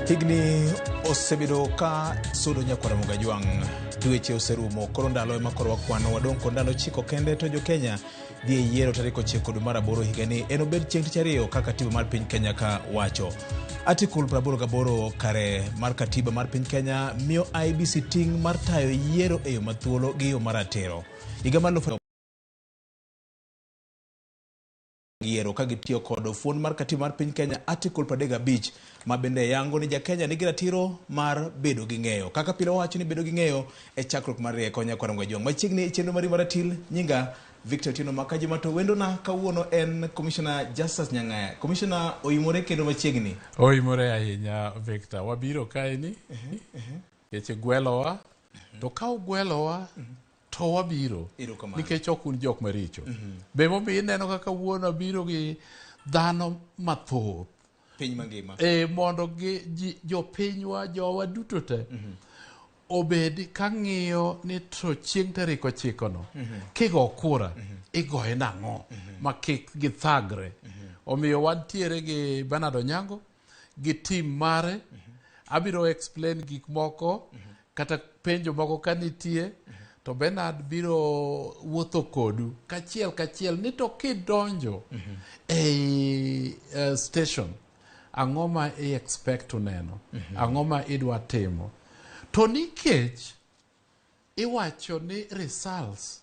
Higni osebedo ka sudo nyakwar Mugajwang'. Dweche oserumo, koro ndalo ema koro wakwano. Wadong' kod ndalo 9 kende to jo-Kenya dhi e yiero tarik 9 dwe mar aboro higani. Enobed chieng' tich ariyo kaka katiba mar piny Kenya ka wacho. Article 88 kare mar katiba mar piny Kenya miyo IEBC ting' mar tayo yiero e yo mathuolo gi yo maratiro. Higa mar yiero ka gitiyo kod fuon mar katiba mar piny Kenya Article 35 ma bende yango ni ja-Kenya nigi ratiro mar bedo gi ng'eyo. Kaka pile wawacho ni bedo gi ng'eyo e chakruok mar rieko nyakwar Ngwejwang'. Machiegni e chenro mari maratil, nyinga Victor Otieno Makajuma to wendona kawuono en Commissioner Justus Nyang'aya. Commissioner oimore kendo machiegni. Oimore ahinya Victor. Wabiro kaeni nikech igwelowa to ka ugwelowa to wabiro Erokamano. nikech ok un jok maricho. Be momiyo ineno kaka wuon abiro gi dhano mathoth Piny mangima. e, mondo gi ji, jopinywa jowa duto te obed ka ng'iyo ni to chieng' tarik 9 no kigo kura igoye nang'o ma kik githagre. Omiyo wantiere gi Bernard Onyango gi team mare. Abiro explain gik moko kata penjo moko ka nitie to Bernard biro wuotho kodu kachiel kachiel ni to kidonjo ei station ang'o ma i expect to neno, ang'o ma idwa timo. To nikech iwacho ni results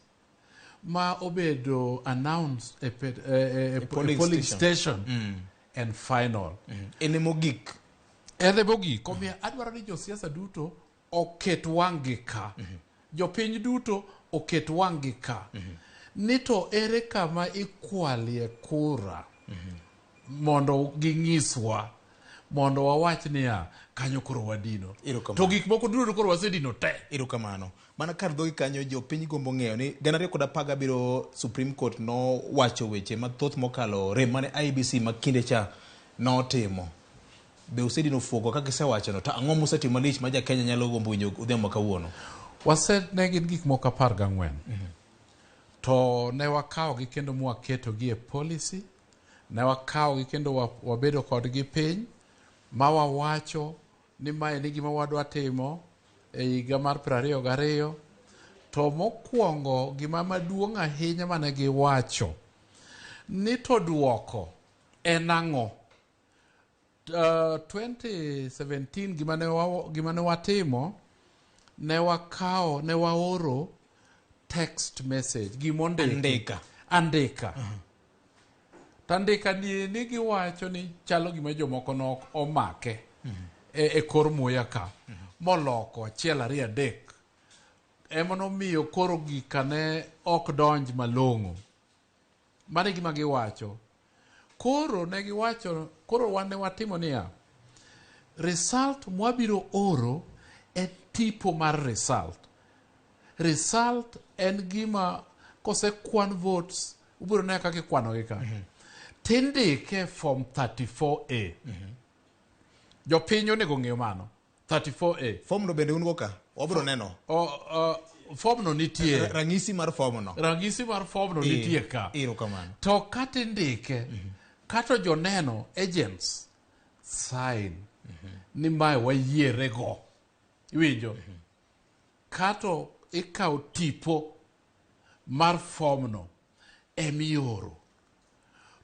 ma obedo announced e, e, e, e, polling e polling station, station en final. En e mogik. En e mogik. Omiyo adwaro ni josiasa duto oket wang'gi ka. Jopiny duto oket wang'gi ka. Ni to ere kama ikwalie kura mondo ginyiswa mondo wawach niya kanyo koro wadino. Erokamano. To gik moko duto koro wasedino te. Erokamano. Mana kar dhogi kanyo jopiny gombo ng'eyo ni 2017 Supreme Court nowacho weche mathoth mokalo rem mane IEBC ma kinde cha notimo. Be usedino fuogo kaka isewachono? To ang'o musetimo malich ma ja-Kenya nyalo gombo winjo odhiambo ma kawuono? Wase ne gin gik moko 14. To ne wakawogi kendo mwaketogi e policy, ne wakawogi kendo wabedo kodgi piny ma wawacho ni mae ni gima wadwa timo e higa mar 22. To mokwongo gima maduong' ahinya mane giwacho ni to duoko en ang'o? 2017 gima ne watimo ne wakawo ne waoro text message gimondiki Andika. Andika. To andika ni ni giwacho ni chalo gima jomoko nok omake e kor muya ka moloko achiel ariyo adek ema nomiyo koro gika ne ok donj malong'o. Mano e gima giwacho. Koro ne giwacho, koro wan ne watimo niya, result mwabiro oro en tipo mar result. Result en gima kosekwan votes, ubiro neno kaka ikwanogi ka. Tindike form 34A. Jopiny onego ng'eyo mano. 34A. Form no bende un go ka? Wabiro neno. Form no nitie. Ranyisi mar form no. Ranyisi mar form no nitie ka. Erokamano. To kata indike, kata joneno agents sign ni mae wayierego. Iwinjo? Kato ikawo tipo mar form no emioro.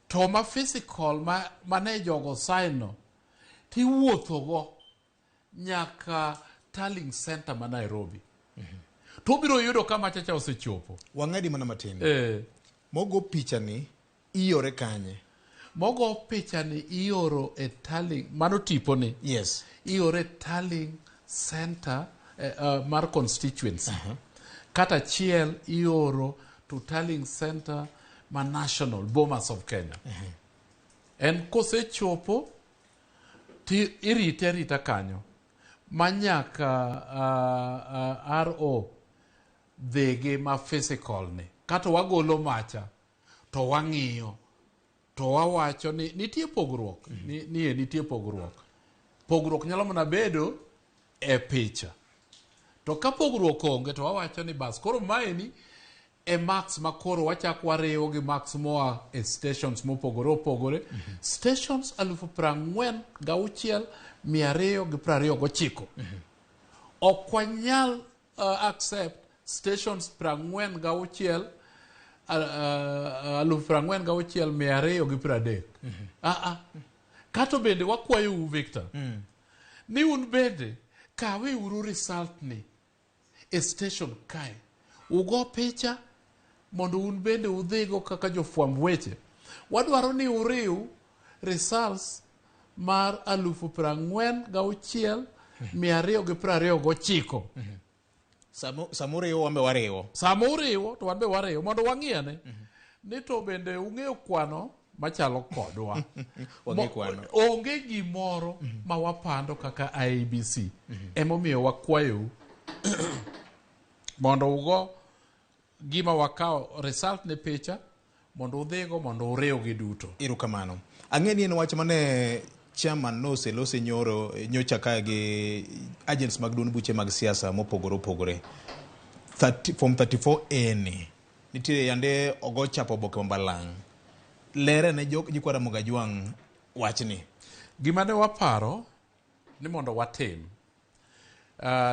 To ma physical ma mane jogo sign no tiwuothogo nyaka tallying center ma Nairobi. To ubiro yudo ka machacha osechopo. Wang'adi mana matin. Eh. Mogo picha ni iore kanye? Mogo picha ni ioro e tallying, mano tipo ni. Yes. Iore e tallying center mar constituency. Kata achiel ioro to tallying center ma national, Bomas of Kenya. En kosechopo ti irite arita kanyo ma nyaka RO dhigi ma physical ni. Kato wagolo macha to wang'iyo to wawacho ni nitie pogruok. Ni nitie pogruok. Pogruok nyalo mana bedo e picha. To ka pogruok onge to wawacho ni bas koro maeni e marks ma koro wachak wariwo gi marks moa e stations mopogore opogore. Stations 46,229. Ok wanyal accept stations 46 46,230. Ah, ah. Kato bende wakwayou Victor ni un bende kawe uru result ni e station kae ugo picha mondo un bende udhigo kaka jofwamb weche. Wadwaro ni uriw results mar 46,229. Sama uriwo wan be wariwo. Sama uriwo to wan be wariwo mondo wang'iane ni to bende ung'eyo kwano machalo kodwa. Wang'e kwano. Onge gimoro ma wapando kaka IEBC. Emomiyo wakwayou mondo ugo gima wakawo result ne picha mondo udhigo mondo uriwgi duto. Erokamano. Ang'e ni en wach mane chairman noselose nyoro nyocha ka gi agents mag duond buche mag siasa mopogore opogore. 30, form 34A ni nitiere yande ogo chapo oboke mabalang'. Lere ne jo nyikwa Ramogi Ajwang' wachni. Gima ne waparo ni mondo watim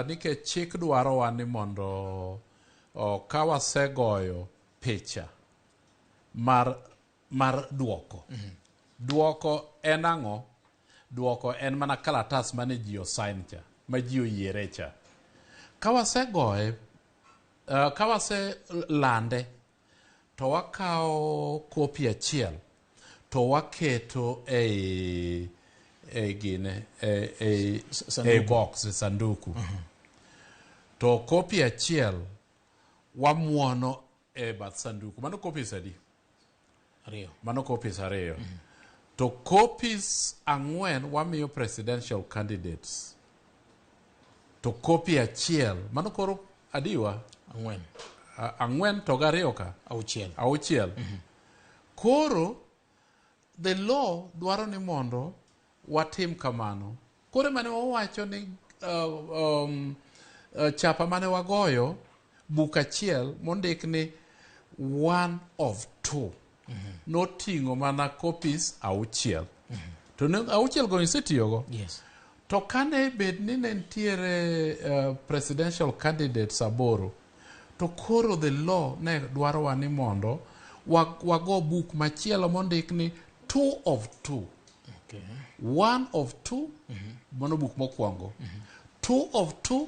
nikech chik dwarowa ni mondo ka wasegoyo picha mar duoko. Duoko en ang'o? Duoko en mana kalatas mane ji osign cha, ma ji oyiere cha. Ka wasegoye, ka waselande, to wakawo kopi achiel to waketo ei gine ei box e sanduku. To kopi achiel wamuono e bath sanduku. Mano copies adi? Ariyo. Mano copies ariyo. To copies 4 wamiyo presidential candidates. To kopi achiel, mano koro adiwa? 4. 4 to gariyo ka? 6. 6. Koro the law dwaro ni mondo watim kamano. Koro mane wawacho ni chapa mane wagoyo buk achiel mondik ni 1 of 2 noting'o mana copies 6. To ne 6 go isetiyogo. Yes. To kane bed ni ne nitiere presidential candidates 8, to koro the law ne dwarowa ni mondo wago buk machielo mondik ni 2 of 2. Okay. 1 of 2 mano buk mokwongo. 2 of 2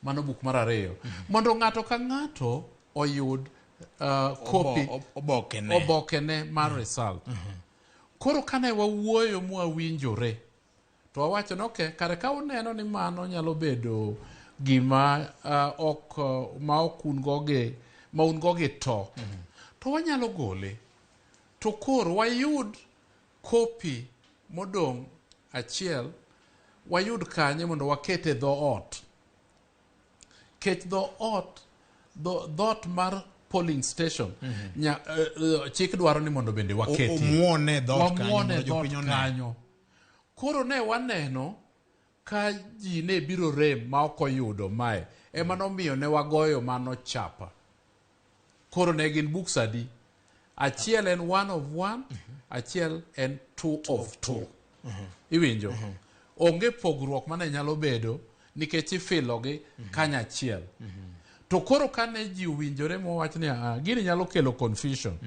mano buk mar ariyo. Mondo ng'ato ka ng'ato oyud kopi obokene mar result. Koro kane wawuoyo mwawinjore to wawacho ni okay, kare ka uneno ni mano nyalo bedo gima ok ma ok un go gi ma un go gi to to wanyalo gole to koro wayud kopi modong' achiel wayud kanye mondo wakete dho ot. Ket dho ot dhoot mar polling station chik dwaro ni mondo bende waketi omuone dhoot kanyo mondo jopiny one. Kanyo. Koro ne waneno ka ji ne biro rem ma ok oyudo mae ema nomiyo ne wagoyo mano chapa. Koro ne gin books adi? Achiel en 1 of 1, achiel en 2 of 2. Iwinjo? Onge pogruok mane nyalo bedo nikech ifilogi kanyachiel. To koro kane ji owinjore mowach ni gini nyalo kelo confusion.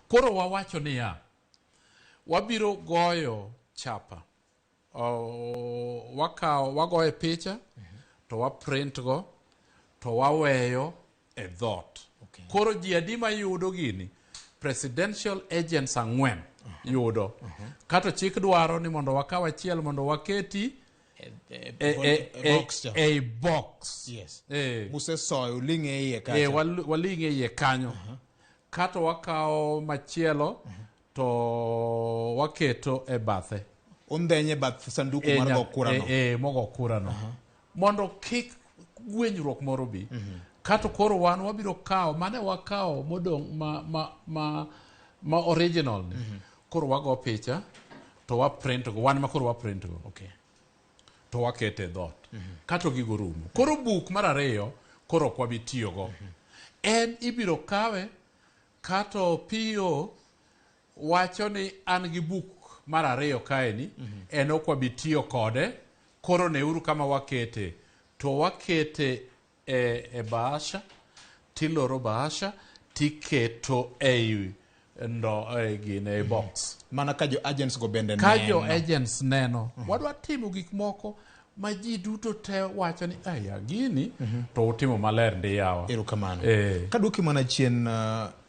Koro wawacho niya, wabiro goyo chapa. Wakawo wagoye picha to waprint go to waweyo e dhoot. Okay. Koro ji adi mayudo gini? Presidential agents 4 yudo. Kato chik dwaro ni mondo wakaw achiel mondo waketi e box. Yes. Musesoyo uling' e iye kacha. Waling' e iye kanyo. Kato wakawo machielo to waketo e bathe. Undhenye bath sanduku mar go kura no. Mogo kura no. Mondo kik gwenyruok moro bi. Kato koro wan wabiro kawo mane wakawo modong' ma original ni. Koro wago picha to wa print go, wan ma koro wa print go. Okay. To wakete dhoot. Kato gigo rumo. Koro buk mar ariyo koro ok wabi tiyogo. En ibiro kawe Kato PO wacho ni an gi buk mar ariyo kaeni, en ok wabi tiyo kode, koro neuru kama wakete. To wakete e bahasha, tiloro bahasha, tiketo ei ndo e gine e box. Mana ka jo agents go bende Ka jo neno. Agents neno. Wadwa timo gik moko ma ji duto te wacho ni aya gini to utimo maler ndi yawa. Erokamano. Eh. Kaduoki mana chien,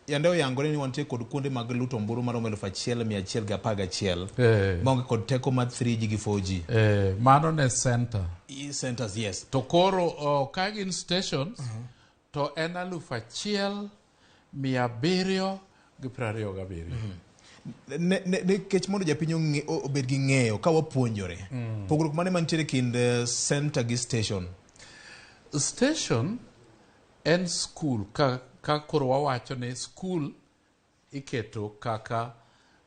yande oyangore ni wantie kod kuonde mag luto ombulu maromo 1111 maonge kod teko mar 3G gi 4G. Eh, mano ne center. Centers, yes. To koro ka gin stations to en 1727. Nikech mondo japiny obed gi ng'eyo ka wapuonjore, pogruok mane mantiere kind center gi station? Station en school ka koro wawacho ni school iketo kaka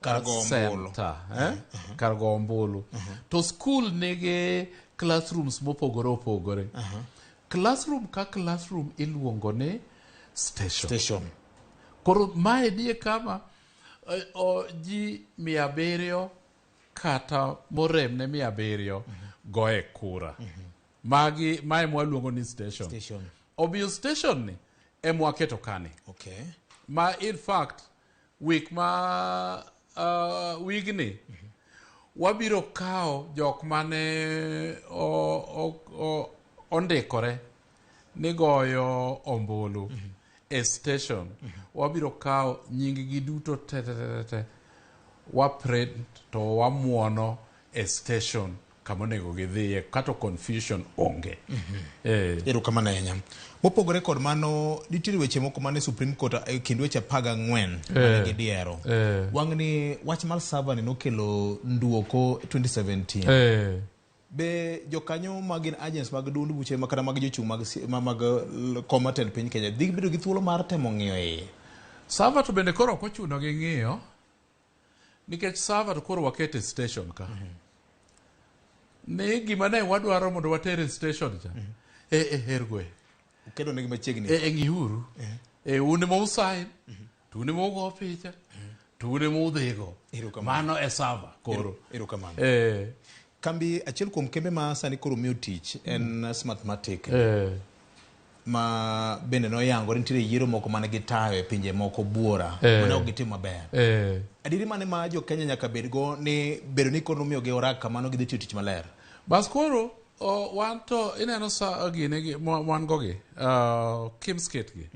Kar go ombulu. Center, eh? Kar go ombulu. To school nigi classrooms mopogore opogore. Classroom ka classroom iluongo ni station. Station. Koro mae nie kama ji 700 kata morem ne 700 goye kura. Magi mae mwaluongo ni station. Station. Omiyo station ni emwaketo kani. Ma in fact week ma wigni wabiro kawo jok mane ondikore ni goyo ombulu e station. Wabiro kawo nying gi duto te te te te wa print to wamuono e station kama onego gidhiye kata confusion onge. Erokamano ahinya. Mopogore kod mano, nitiere weche moko mane Supreme Court e kind weche 14 mane gidiero. Wang'ni wach mar server ni nokelo nduoko 2017. Be jokanyo magin agents mag duond buche kata mag jochung' mag, mag kom mar tend piny Kenya dhi bedo gi thuolo mar temo ng'iyo iye? Server to bende koro ok ochuno gi ng'iyo nikech server to koro waketo e station ka. Ni gima ne wadwaro mondo water e station cha. E ergo e. Ukedo negi machiegni. E ng'iuru. E un ema usign, to un ema ugo picha, to un ema udhigo. Erokamano. Mano e server koro. Erokamano. Eh. Kambi achiel kuom kembe ma sani koro miyo tich en Smartmatic ma bende noyangore nitiere yiero moko mane gitayo e pinje moko buora mane ok gitimo maber. Adieri mane ma jo Kenya nyaka bed go ni bedo ni koro nomiyogi orak kamano gidhi tiyo tich maler? Bas koro wan to ineno sa gine gi wan go gi KIEMS kit gi.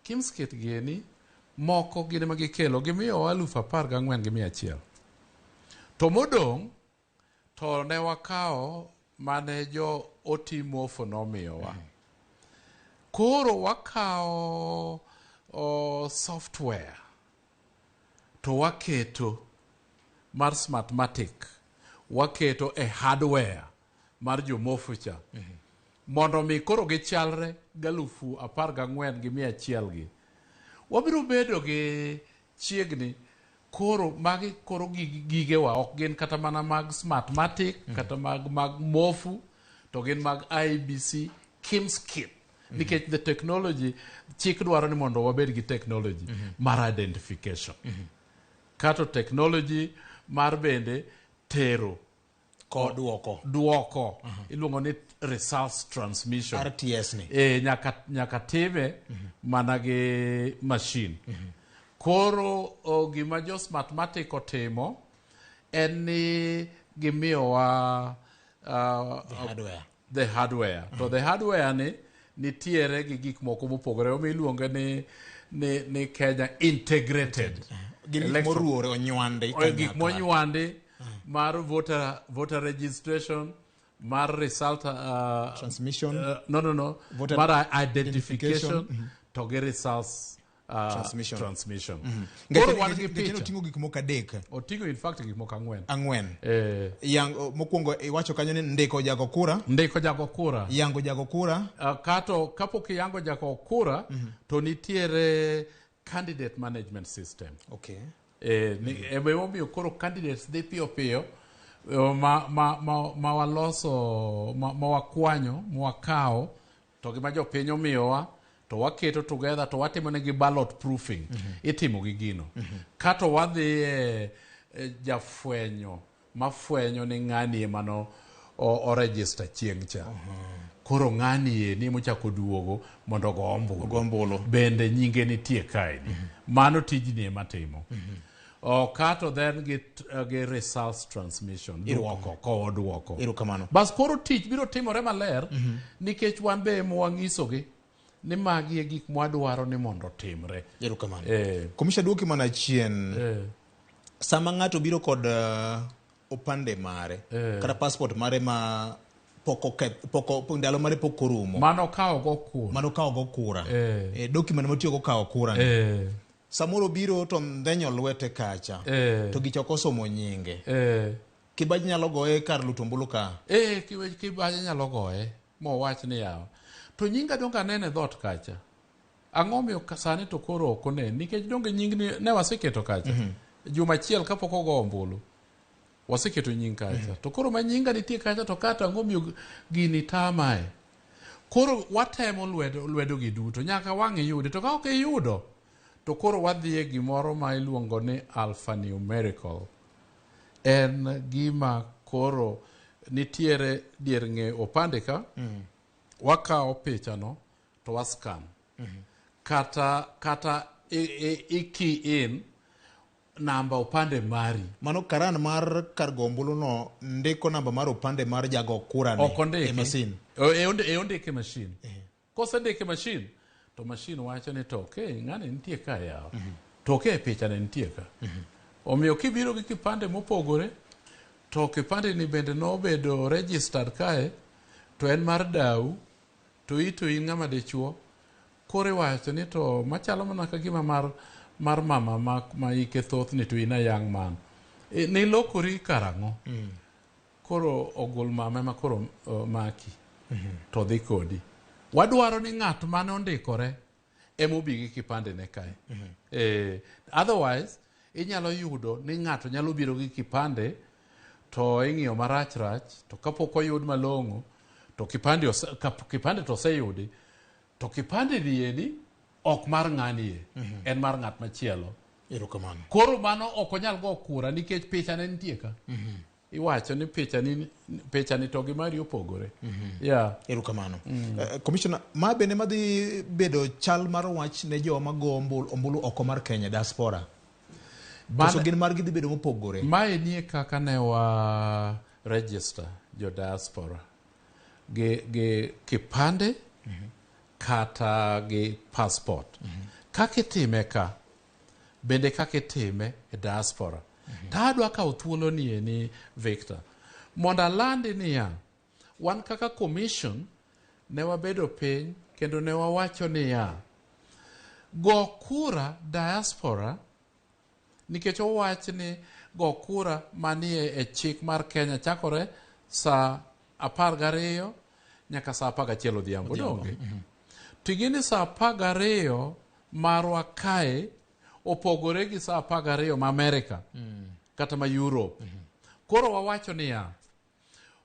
KIEMS kit gi ni moko gin ema gikelo gimiyowa 14,100. To modong' to ne wakawo mane jo Otimofo nomiyowa. Koro wakawo software to waketo mar Smartmatic, waketo e hardware mar jomofo cha mondo mi koro gichalre gi 14,100 gi. Wabiro bedo gi chiegni koro magi koro gigewa ok gin kata mana mag Smartmatic kata mag Mofu to gin mag IEBC KIEMS kit nikech the technology chik dwaro ni mondo wabed gi technology mar identification kato technology mar bende tero Ko duoko. Duoko iluongo ni results transmission. RTS ni. E, nyaka time mana gi machine. Koro gima jo Smartmatic otimo en ni gimiyowa The hardware. The hardware. To the hardware ni nitiere gi gik moko mopogore omiyo iluonge ni Kenya Integrated Gin gik moruore onywande gik kanyakla. Monywandi mar voter registration, mar result Transmission. No, Voter mar identification, identification. To gi results Transmission. Transmission. Nikech Koro wan gi nikech picha. Oting'o gik moko adek. Oting'o in fact gik moko ang'wen. Ang'wen. Eh. Yang, mokwongo iwacho kanyo ni ndiko jago kura. Ndiko jago kura. Yango jago kura. Kato kapok iyango jago kura to nitiere candidate management system. Ni, emomiyo koro candidates dhi piyo piyo ma waloso ma wakwanyo ma wakawo to gima jopiny omiyowa. To waketo together to watimo negi ballot proofing. Itimo gi gino. Kato wadhi e jafwenyo mafwenyo ni ng'ani ema no o register chieng' cha. Koro ng'ani eni mochako duogo mondo ogo ombulu. Ogo ombulu. Bende nyinge nitie kaeni. Mano tijni ema timo. O kato then gi results transmission. Duoko, kowo duoko. Erokamano. Bas koro tich biro timore maler nikech wan be ema wang'isogi ni magi e gik mwadwaro ni mondo otimre. Erokamano. Eh. Komisha, duoki mana chien. Sama ng'ato biro kod opande mare kata passport mare ma pok oketh, pok ndalo mare pok orumo. Mano kawo go kura. Mano kawo go kura. Eh. Document motiyo go kawo kura ni. Samoro biro to ndhenyo lwete kacha. To gichoko somo nyinge. Kibaji nyalo goye kar luto ombulu ka. Kibaji nyalo goye mowach ni yawa. To nyinga donge anene e dhoot kacha. Ang'o miyo sani to koro ok onen? Nikech donge nyingni ne waseketo kacha. Juma achiel kapok ogo ombulu. Waseketo nying kacha. To koro ma nyinga nitie kacha to kata ang'o miyo gini tamae. Koro watemo lwedo gi duto nyaka wang' iyudi. To ka ok iyudo to koro wadhi e gimoro ma iluongo ni alphanumerical. En gima koro nitiere dier ng'e opande ka, wakawo pichano to wascan. Kata i key in namba opande mari. Mano karan mar kar go ombulu no ndiko namba mar opande mar jago kura ne Ok ondiki. e masin. E ondike e machine. Kosendike e machine, to machine wacho ni to okay, ng'ani nitie ka yawa. To okay, picha ne nitie ka. Omiyo kibiro gi kipande mopogore, to kipande ni bende nobedo registered kae, to en mar dau, to ito in ng'ama dichuo, koro iwacho ni to machalo mana ka gima mar mama ma ike thoth ni to in a young man. E, nilokori karang'o? Koro ogol mama ema koro maki to dhi kodi. Wadwaro ni ng'at mane ondikore ema obi gi kipande ne kae. Otherwise inyalo yudo ni ng'ato nyalo biro gi kipande to ing'iyo marach rach to kapok oyud malong'o to kipande to oseyudi to kipande ni eni ok mar ng'ani e, en mar ng'at machielo. Erokamano. Koro mano ok onyal go kura nikech picha ne nitie ka. Iwacho ni picha ni to gi mari opogore. Yeah. Erokamano. Commissioner, ma bende madhi bedo chal mar wach ne joma go ombulu oko mar Kenya, diaspora. Koso gin margi dhi bedo mopogore? Mae nie kaka ne wa register jo diaspora gi kipande kata gi passport. Kaka itime ka bende kaka itime e diaspora. To adwa kawo thuolo ni eni Victor mondo alandi niya wan kaka commission ne wabedo piny kendo ne wawacho niya go kura diaspora nikech owach ni go kura manie e chik mar Kenya chakore saa 12 nyaka saa 11 odhiambo donge. To ing'e ni saa 12 marwa kae opogore gi saa 12 ma Amerika kata ma Europe. Koro wawacho niya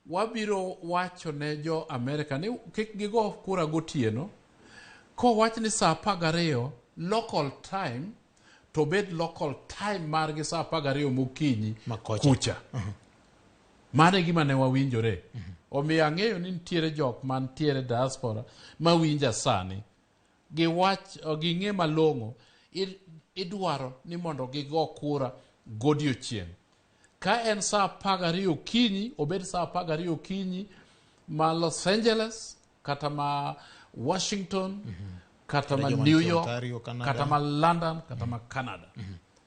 wabiro wacho ne jo Amerika ni kik gigo kura gotieno kowach ni saa 12 local time to bed local time margi saa 12 mokinyi Ma kocha. Kucha. Mano e gima ne wawinjore. Omiyo ang'eyo ni nitiere jok mantiere diaspora mawinja sani. Giwach ging'e malong'o idwaro ni mondo gigo kura godiochieng'. Ka en saa 12 okinyi, obed saa 12 okinyi ma Los Angeles kata ma Washington kata ma joma New nitie York Ontario, Canada. Kata ma London kata ma Canada.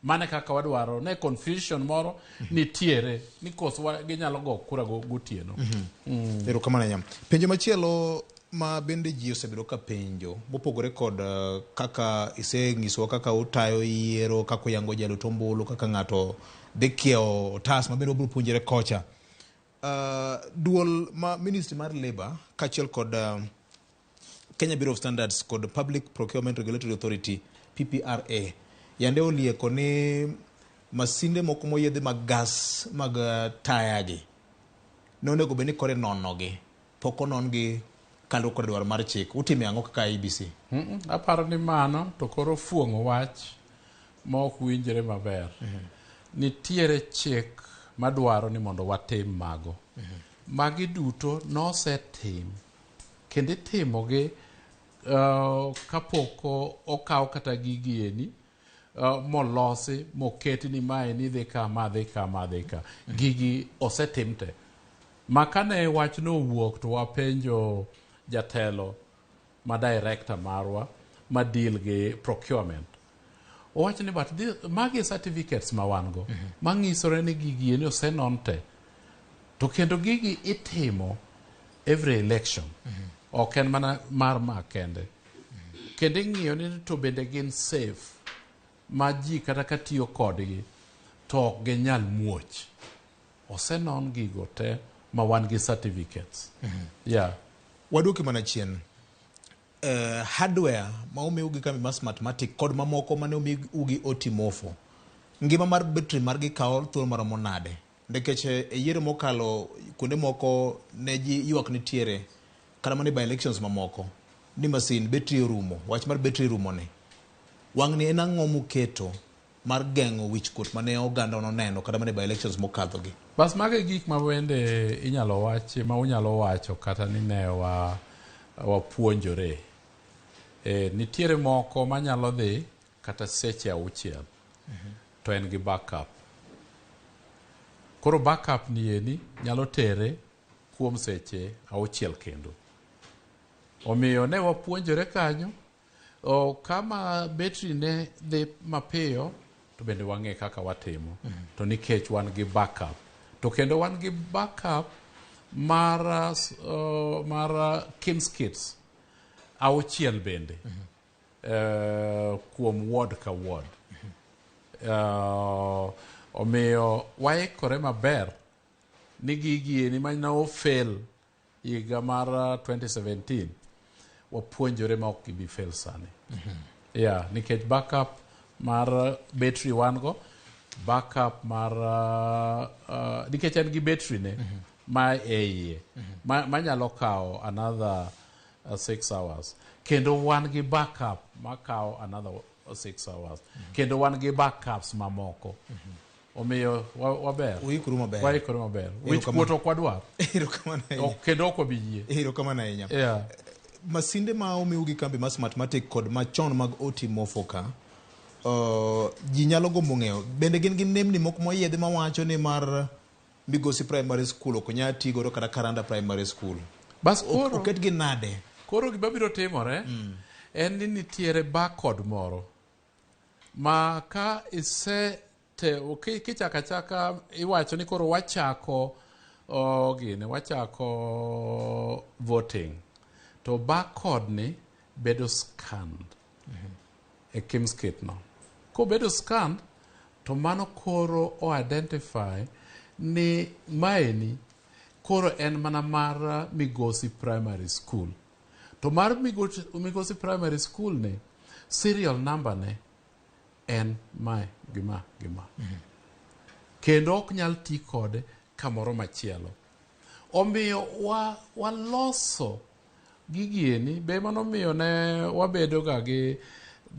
Mano e kaka wadwaro ne confusion moro nitiere ni koso ginyalo go kura gotieno. Erokamano ahinya. Penjo machielo ma bende ji osebedo ka penjo mopogore kod kaka isenyisowa kaka utayo yiero, kaka uyango jalut ombulu, kaka ng'ato dhi kiewo otas ma bende wabiro puonjore kocha. Duol ma Ministry mar Labour kaachiel kod Kenya Bureau of Standards kod Public Procurement Regulatory Authority PPRA yande olieko ni masinde moko moyiedhi mag gas mag taya gi nonego bed ni koro inonogi pok onon gi. Kaluwore kod dwaro mar chik. Utime ang'o kaka IEBC? Aparo ni mano to koro fuong'o wach ma ok winjre maber. Nitiere chik madwaro ni mondo watim mago. Magi duto nosetim kendo itimogi kapok okaw kata gigi eni molosi moketi ni maeni dhi ka, ma dhi ka, ma dhi ka. Gigi osetim te. Ma kane wachno owuok to wapenjo jatelo ma director marwa ma deal gi procurement. Owacho ni but magi certificates ma wan go mang'isore ni gigi eni osenon te. To kendo gigi itimo every election. Ok en mana mar ma kende. Kendo ing'iyo ni to bende gin safe ma ji kata ka tiyo kodgi to ok ginyal muoch. Osenon gigo te ma wan gi certificates. Yeah. Waduoki mana chien. Hardware ma omiu gi kambi mar Smartmatic kod mamoko mane omiu gi Otimofo. Ngima mar battery margi kawo thuolo maromo nade? Nikech e yiero mokalo kuonde moko ne ji ywak nitiere kata mana e by elections mamoko ni masin battery orumo, wach mar battery rumo ni. Wang'ni en ang'o muketo mar geng'o wichkuot mane oganda noneno kata mana e by elections mokadho gi? Bas mago e gik ma bende inyalo wachi ma unyalo wacho kata ni ne wapuonjore. Nitiere moko manyalo dhi kata seche 6 to en gi backup. Koro backup ni eni nyalo tere kuom seche 6 kendo. Omiyo ne wapuonjore kanyo, kama betri ne dhi mapiyo to bende wang'e kaka watimo. To nikech wan gi backup. To kendo wan gi backup mar KIMS kits 6 bende. Kuom ward ka ward. Omiyo waikore maber ni gigi eni mane ofail higa mar 2017 wapuonjore ma ok gibi fail sani. Yeah, nikech backup mar battery wan go, backup mar nikech en gi battery ne ma e iye manyalo kawo another 6 hours. Kendo wan gi backup makawo another 6 hours. Kendo wan gi backups mamoko. Omiyo waber. Uikru maber. Waikore maber. Wich kuot ok wadwar. Erokamano ahinya. Kendo ok wabi yie. Erokamano ahinya. Yeah. Masinde ma omiu gi kambi mar Smartmatic kod machon mag Otimofo ka, ji nyalo gombo ng'eyo. Bende gin gi nemni moko moyiedhi mawacho ni mar Migosi Primary School ok nyal ti godo kata Karanda Primary School. Bas koro, oket gi nade? Koro gima biro timore en ni nitiere barcode moro ma ka ise kichako achaka iwacho ni koro wachako gini, wachako voting to barcode ni bedo scanned e KIMS kit no. Kobedo scanned to mano koro o identify ni maeni koro en mana mar Migosi Primary School. To mar Migosi Primary School ni serial number ne en mae gima gima. Kendo ok nyal ti kode kamoro machielo. Omiyo waloso gigieni be manomiyo ne wabedo ga gi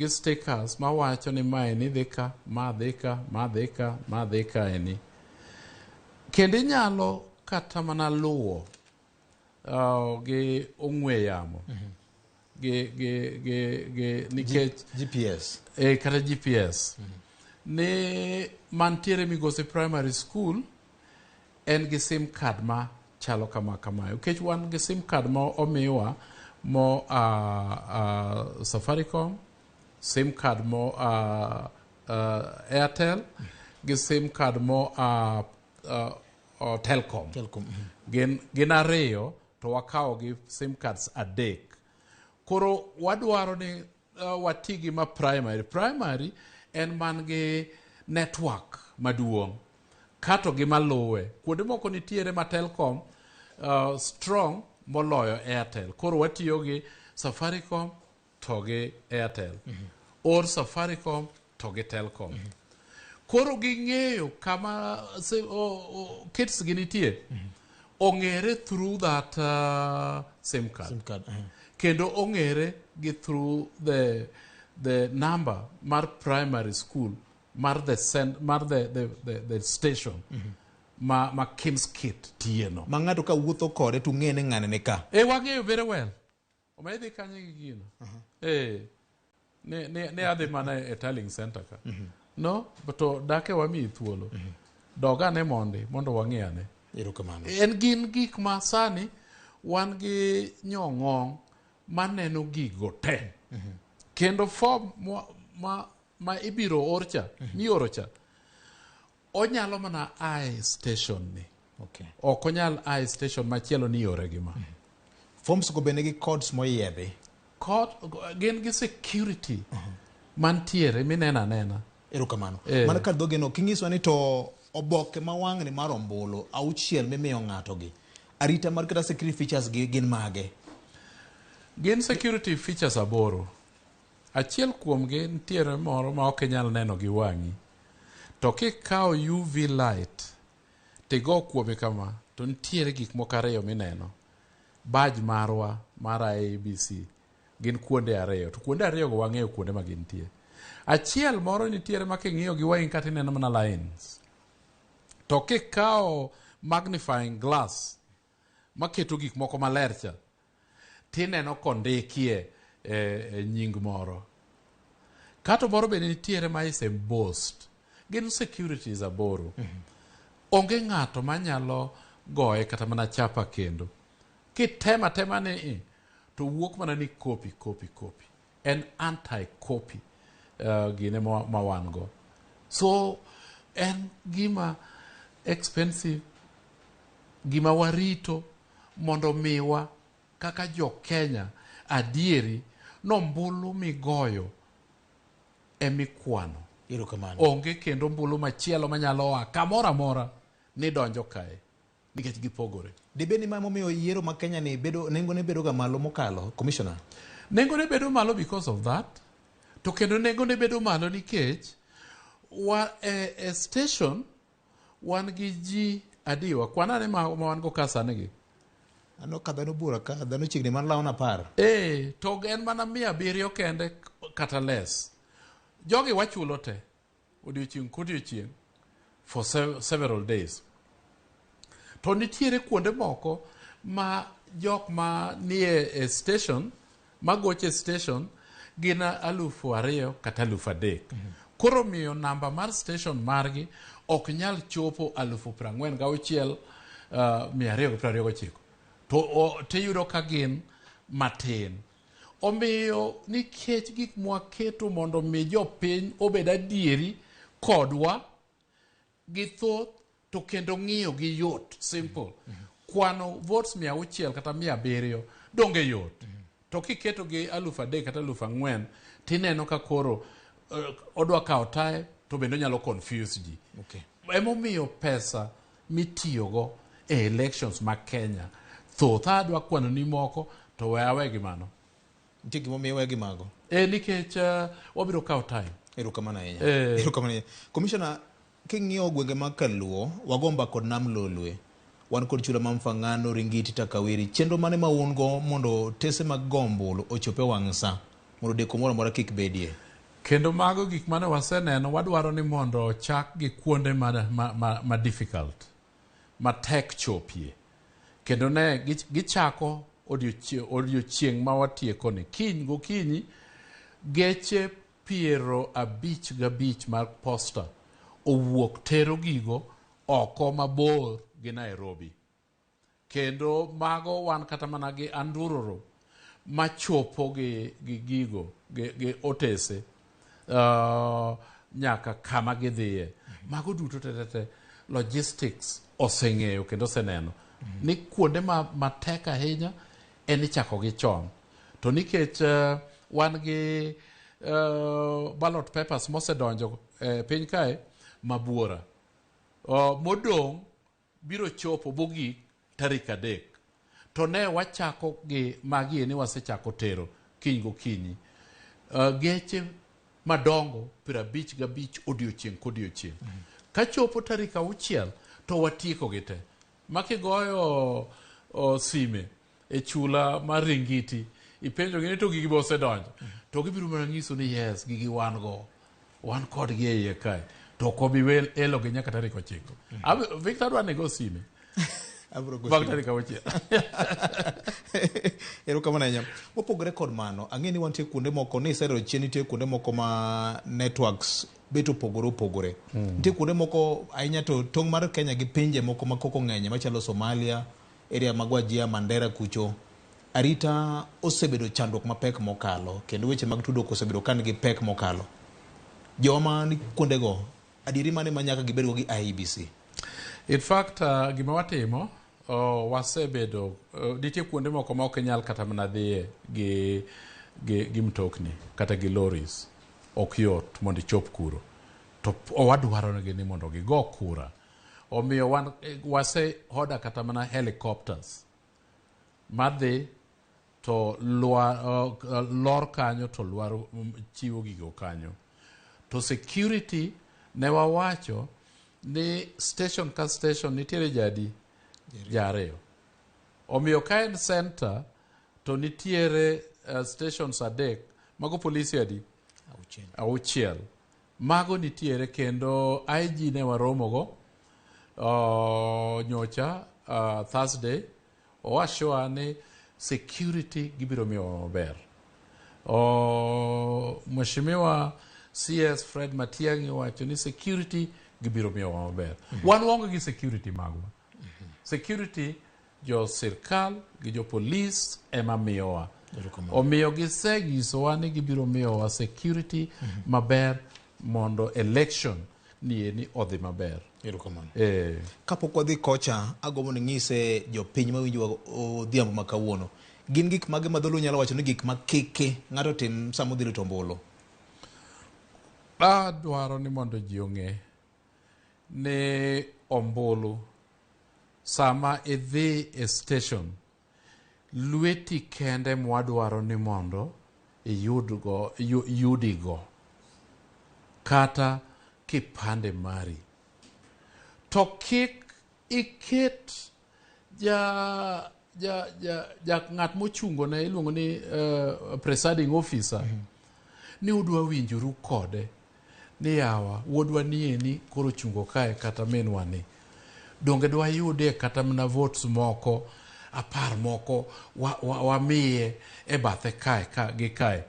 stickers mawacho ni maeni dhi ka, ma dhi ka, ma dhi ka, ma dhi ka eni. Kendo inyalo kata mana luwo gi ong'we yamo. Gi nikech GPS. Kata GPS. Ni mantiere Migosi Primary School en gi SIM card ma chalo kama kamae. Nikech wan gi SIM card ma omiwa mo Safaricom, SIM card mo Airtel, gi SIM card mo Telkom. Telkom. Gin ariyo to wakawo gi SIM cards 3. Koro wadwaro ni wati gi ma primary. Primary en man gi network maduong'. Kato gi maluwe. Kuonde moko nitiere ma Telkom strong moloyo Airtel. Koro watiyo gi Safaricom to gi Airtel. Or Safaricom to gi Telkom. Koro ging'eyo kama kits gi nitie. Ong'ere through that SIM card. SIM card. Kendo ong'ere gi through the number mar primary school mar the send, mar the station ma KIEMS kit tiye no. Ma ng'ato ka wuotho kode to ung'e ni ng'ane ni ka. E wang'eyo very well. Omiyo idhi kanye gi gino. Eh. Ne adhi mana e tallying center ka. No, to dake wamiyi thuolo. Dog ane mondo wang'i ane. Erokamano. En gin gik ma sani wan gi nyong'ong maneno gigo te. Kendo form ma ibiro or cha, mioro cha, onyalo mana ae station ni. Ok onyal ae station machielo ni iore gi ma. Forms go bende gi codes moyiedhi. Code, gin gi security mantiere mineno anena. Erokamano. Mano kar dhoge no, kinyiso ni to oboke ma wang'ni mar ombulu auchiel mimiyo ng'ato gi, arita mar kata security features gi gin mage? Gin security features 8. Achiel kuomgi nitiere moro ma ok inyal neno gi wang'i. To kikawo UV light tigo kuome kama, to nitiere gik moko 2 mineno. Badge marwa mar IEBC gin kuonde 2, to kuonde 2 go wang'eyo kuonde ma gintie. Achiel moro nitiere ma king'iyo gi wang'i kata ineno mana lines. To kikawo magnifying glass maketo gik moko maler cha, tineno kondikie nying moro. Kato moro bende nitiere ma is embossed. Gin securities 8. Onge ng'ato manyalo goye kata mana chapa kendo. Kitema tema ni to wuok mana ni copy, copy, copy. En anti-copy gine ma wan go. So en gima expensive, gima warito mondo miwa kaka jo Kenya adieri nombulu migoyo emikwano. Erokamano. Onge kendo ombulu machielo manyalo a kamoro amora ni donjo kae nikech gipogore. Dibed ni ma momiyo yiero ma Kenya ni bedo nengone bedo ga malo mokalo, Commissioner? Nengone bedo malo because of that. To kendo nengone bedo malo nikech wa e station wan gi ji adiwa. Kwan ane ma wan go ka sani gi. Aneno ka dhano bura ka, dhano chiegni mana lawo 10. To en mana 700 kende kata less. Jogi wachulo te odiochieng' kodiochieng' for several days. To nitiere kuonde moko ma jok ma nie e station, magoche station, gin 2,000 kata 3,000. Koro miyo namba mar station margi ok nyal chopo alufu prang'wen gauchiel, mia ariyo gi piero ariyo gochiko. To tiyudo ka gin matin. Omiyo nikech gik mwaketo mondo mi jopiny obed adieri kodwa gi thoth to kendo ng'iyo gi yot, simple. Kwano votes 600 kata 700 donge yot. To kiketo gi 3,000 kata 4,000 tineno ka koro odwa kawo time to bende onyalo confuse ji. Emomiyo pesa mitiyogo e elections ma Kenya thoth. Adwa kwano ni moko to we awe gi mano. Nitie gimomiyo iwe gi mago? Nikech wabiro kawo time. Erokamano ahinya. Erokamano ahinya. Commissioner, king'iyo gwenge mag Kaluo, Wagomba kod Nam Lolwe, wan kod chula ma Mfangano, Ringiti, Takawiri. Chenro mane ma un go mondo tese mag go ombulu ochop e wang' sa, mondo deko moro amora kik bedie? Kendo mago gik mane waseneno, wadwaro ni mondo ochak gi kuonde ma difficult, ma tek chopie. Kendo ne gichako odiochieng' ma watieko ni. Kiny gokinyi, geche 55 mag posta owuok tero gigo oko mabor gi Nairobi. Kendo mago wan kata mana gi andururu machopo gi gigo, gi otese nyaka kama gidhiye. Mago duto te te te logistics oseng'eyo kendo oseneno ni kuonde matek ahinya en ichako gi chon. To nikech wan gi ballot papers mosedonjo e piny kae mabuora, modong' biro chopo bogik tarik 3. To ne wachako gi magi ni wasechako tero kiny gokinyi. Geche madongo 55 odiochieng' kodiochieng'. Kachopo tarik 6 to watieko gi te. Ma kigoyo sime e chula mar Ringiti, ipenjogi ni to gigi be osedonjo, to gibiro mana nyiso ni yes, gigi wan go, wan kodgi e iye kae, to ok obi elogi nyaka tarik 9. Victor adwa ni go sime Abiro go bang' sime. tarik 6. Erokamano ahinya. Mopogore kod mano, ang'e ni wantie kuonde moko ni isedoro chien, nitie kuonde moko ma networks bet opogore opogore. Nitie kuonde moko ahinya to tong' mar Kenya gi pinje moko ma koko ng'enye machalo Somalia, area mag Wajir, Mandera kucho. Arita osebedo chandruok mapek mokalo kendo weche mag tudruok osebedo ka nigi pek mokalo. Joma ni kuondego, adieri mane ma nyaka gibedgo gi IEBC? In fact, gima watimo, wasebedo, nitie kuonde moko ma ok inyal kata mana dhiye gi mtokni kata gi lorries. Ok yot mondo ichop kuro. To owadwaro negi ni mondo gigo kura. Omiyo wan wase order kata mana helicopters madhi to lor kanyo to lwaro chiwo gigo kanyo. To security ne wawacho ni station ka station nitiere jadi jariyo. Omiyo ka en center to nitiere stations 3, mago polisi adi? 6. 6. Mago nitiere kendo IG ne waromogo nyocha Thursday, owashowa ni security gibiro miyowa maber. Mheshimiwa CS Fred Matiang'i owacho ni security gibiro miyowa maber. Wan waonge gi security magwa. Security jo sirkal gi jo polis ema miyowa. Omiyo gisenyisowa ni gibiro miyowa security maber mondo election ni eni odhi maber. Erokamano. Kapok wadhi kocha, agombo ni ng'ise jopiny mawinjowa odhiambo ma kawuono. Gin gik mage ma dholuo nyalo wacho ni gik ma kiki ng'ato tim sama odhi rito ombulu? Adwaro ni mondo ji ong'e ni ombulu sama idhi e station, lweti kende mwadwaro ni mondo iyudgo, yudigo kata kipande mari. To kik iket ja ng'at mochungo ne iluongo ni presiding officer ni udwa winjoru kode ni yawa wuodwa ni koro chungo kae kata minwa ni donge dwa yude kata mana votes moko 10 moko wamiye e bathe kae ka gi kae.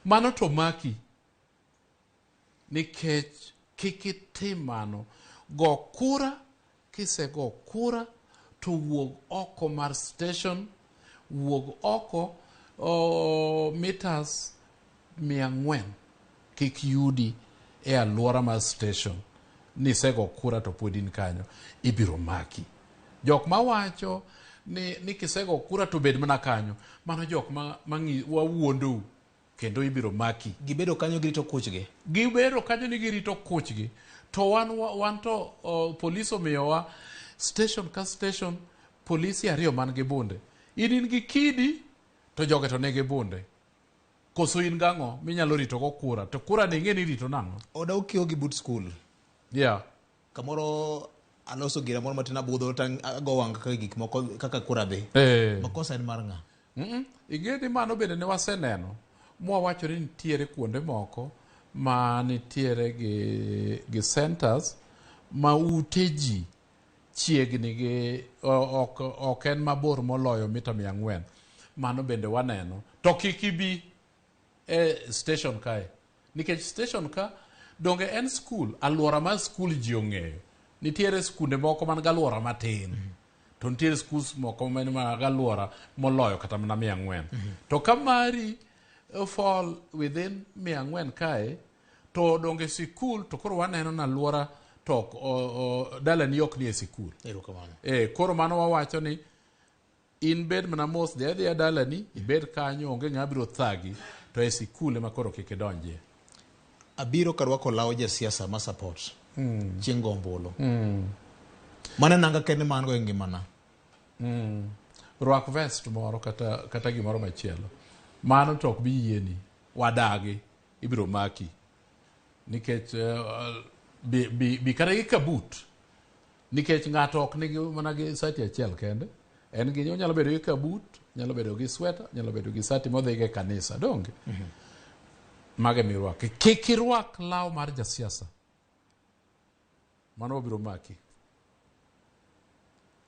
Mano to maki nikech kik itim mano. Go kura, kisego kura to wuog oko mar station, wuog oko meters 400 kik yudi e alwora mar station nisego kura to pod in kanyo, ibiro maki. Jok mawacho ni kisego kura to bed mana kanyo, mano jok ma wawuondou kendo ibiro maki. Gibedo kanyo girito kuchgi. Gibedo kanyo ni girito kuchgi. To wan to polis omiyowa station ka station polisi 2 man gi bunde. In gi kidi to joge to nigi bunde. Koso in gang'o minyalo rito go kura? To kura ni ing'e ni irito nang'o? Oda ukiewo gi but school. Yeah. Kamoro aloso gira moro matin abudho to ago wang' kaka gik moko kaka kura dhi. Makosa en mar ng'a? Ing'e ni mano bende ne waseneno mwawacho ni nitiere kuonde moko ma nitiere gi centers ma ute ji chiegni gi ok en mabor moloyo mita 400. Mano bende waneno. To kik ibi e station kae. Nikech station ka donge en school, alwora mar school ji ong'eyo. Nitiere skunde moko man gi alwora matin. To nitiere schools moko man gi alwora moloyo kata mana 400. To ka mari fall within 400 kae, to donge sikul, to koro waneno na alwora to dalani ok ni e sikul. Erokamano. Koro mano wawacho ni in bed mana mos, dhi adhiya dalani, ibed kanyo, onge ng'ama biro thagi, to e sikul ema koro kik idonjie. Abiro karwako law jasiasa ma support chieng' go ombulu. Mano nanga kende ma an go e ngimana. Rwak vest moro kata gimoro machielo. Mano to ok bi yieni, wadagi, ibiro maki. Nikech bi kata gi kabut. Nikech ng'ato ok nigi mana gi sati achiel kende. En gi onyalo bedo gi kabut, onyalo bedo gi sweta, onyalo bedo gi sati modhigo e kanisa. Donge? Mago mirwako. Kik irwak law mar jasiasa. Mano biro maki.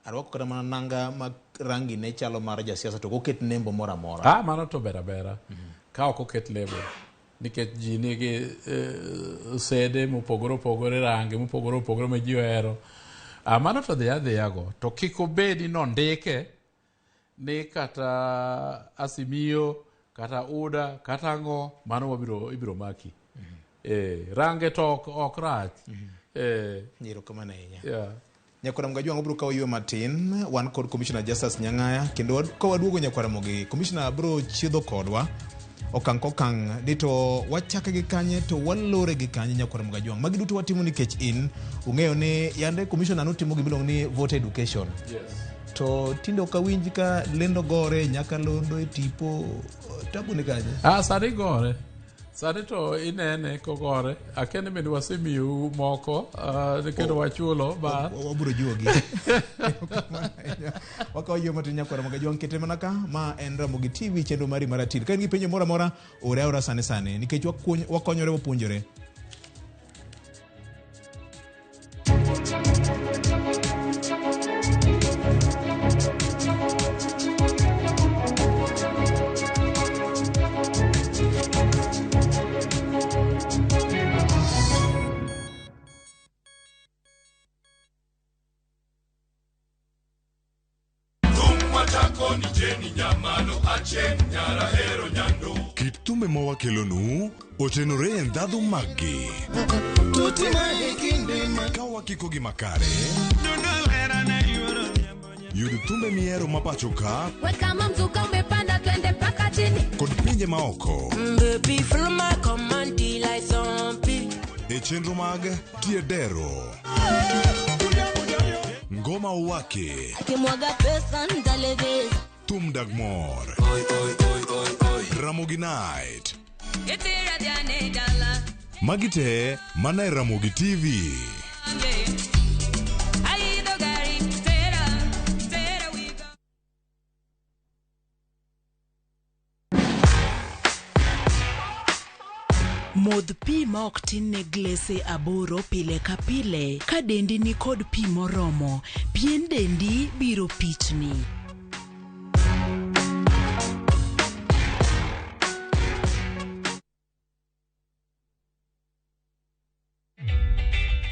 Arwako kata mana nanga ma rangi ne chalo mar jasiasa to ok oket nembo moro amora. Ah, mano to ber abera. Ka ok oket lebo. Nikech ji nigi sede mopogore opogore, rangi mopogore opogore ma ji ohero. Ah, mano to dhi adhiya go. To kik obedi nondike ni kata Azimio, kata UDA, kata ang'o, mano wabiro ibiro maki. Range to ok rach. Erokamano ahinya. Yeah. Nyakwar Ramogi Ajwang' obiro kawo ywe matin. Wan kod Commissioner Justus Nyang'aya kendo ka waduogo Nyakwar Ramogi, Commissioner biro chiedho kodwa okang' kokang' ni to wachake gi kanye to walore gi kanye Nyakwar Ramogi Ajwang'. Magi duto watimo nikech in ung'eyo ni yande Commissioner notimo gimiluongo ni voter education. Yes. To tinde ok awinj ka lendo gore nyakalondo e tipo tabu ni kanye. Ah, sani gore. Sani to inene kogore. Akia ni bende wasemiyou moko kendo wachulo ba. Wabiro jiwogi. Wakawo yie matin Nyakwar Ramogi Ajwang' kete mana ka ma en Ramogi TV chenro mari mar atil. Ka in gi penjo moro amora ore aora sani sani nikech wakonyore wapuonjore. Kit thumbe ma wakelonu otenore e ndhadhu maggi. Ka wakikogi makare, yud thumbe mihero ma pacho ka We kama mzuka umepanda twende mpaka chini. Kod pinje maoko Baby, follow my command like zombie. E chenro mag Tiedero. Ngoma Uwake, Akimwaga pesa ntaleveza. Thum Dag Mor, Ramogi Night. Magi te mana e Ramogi TV. Modh pi ma ok tin ne glese 8 pile ka pile ka dendi ni kod pi moromo, pien dendi biro pichni.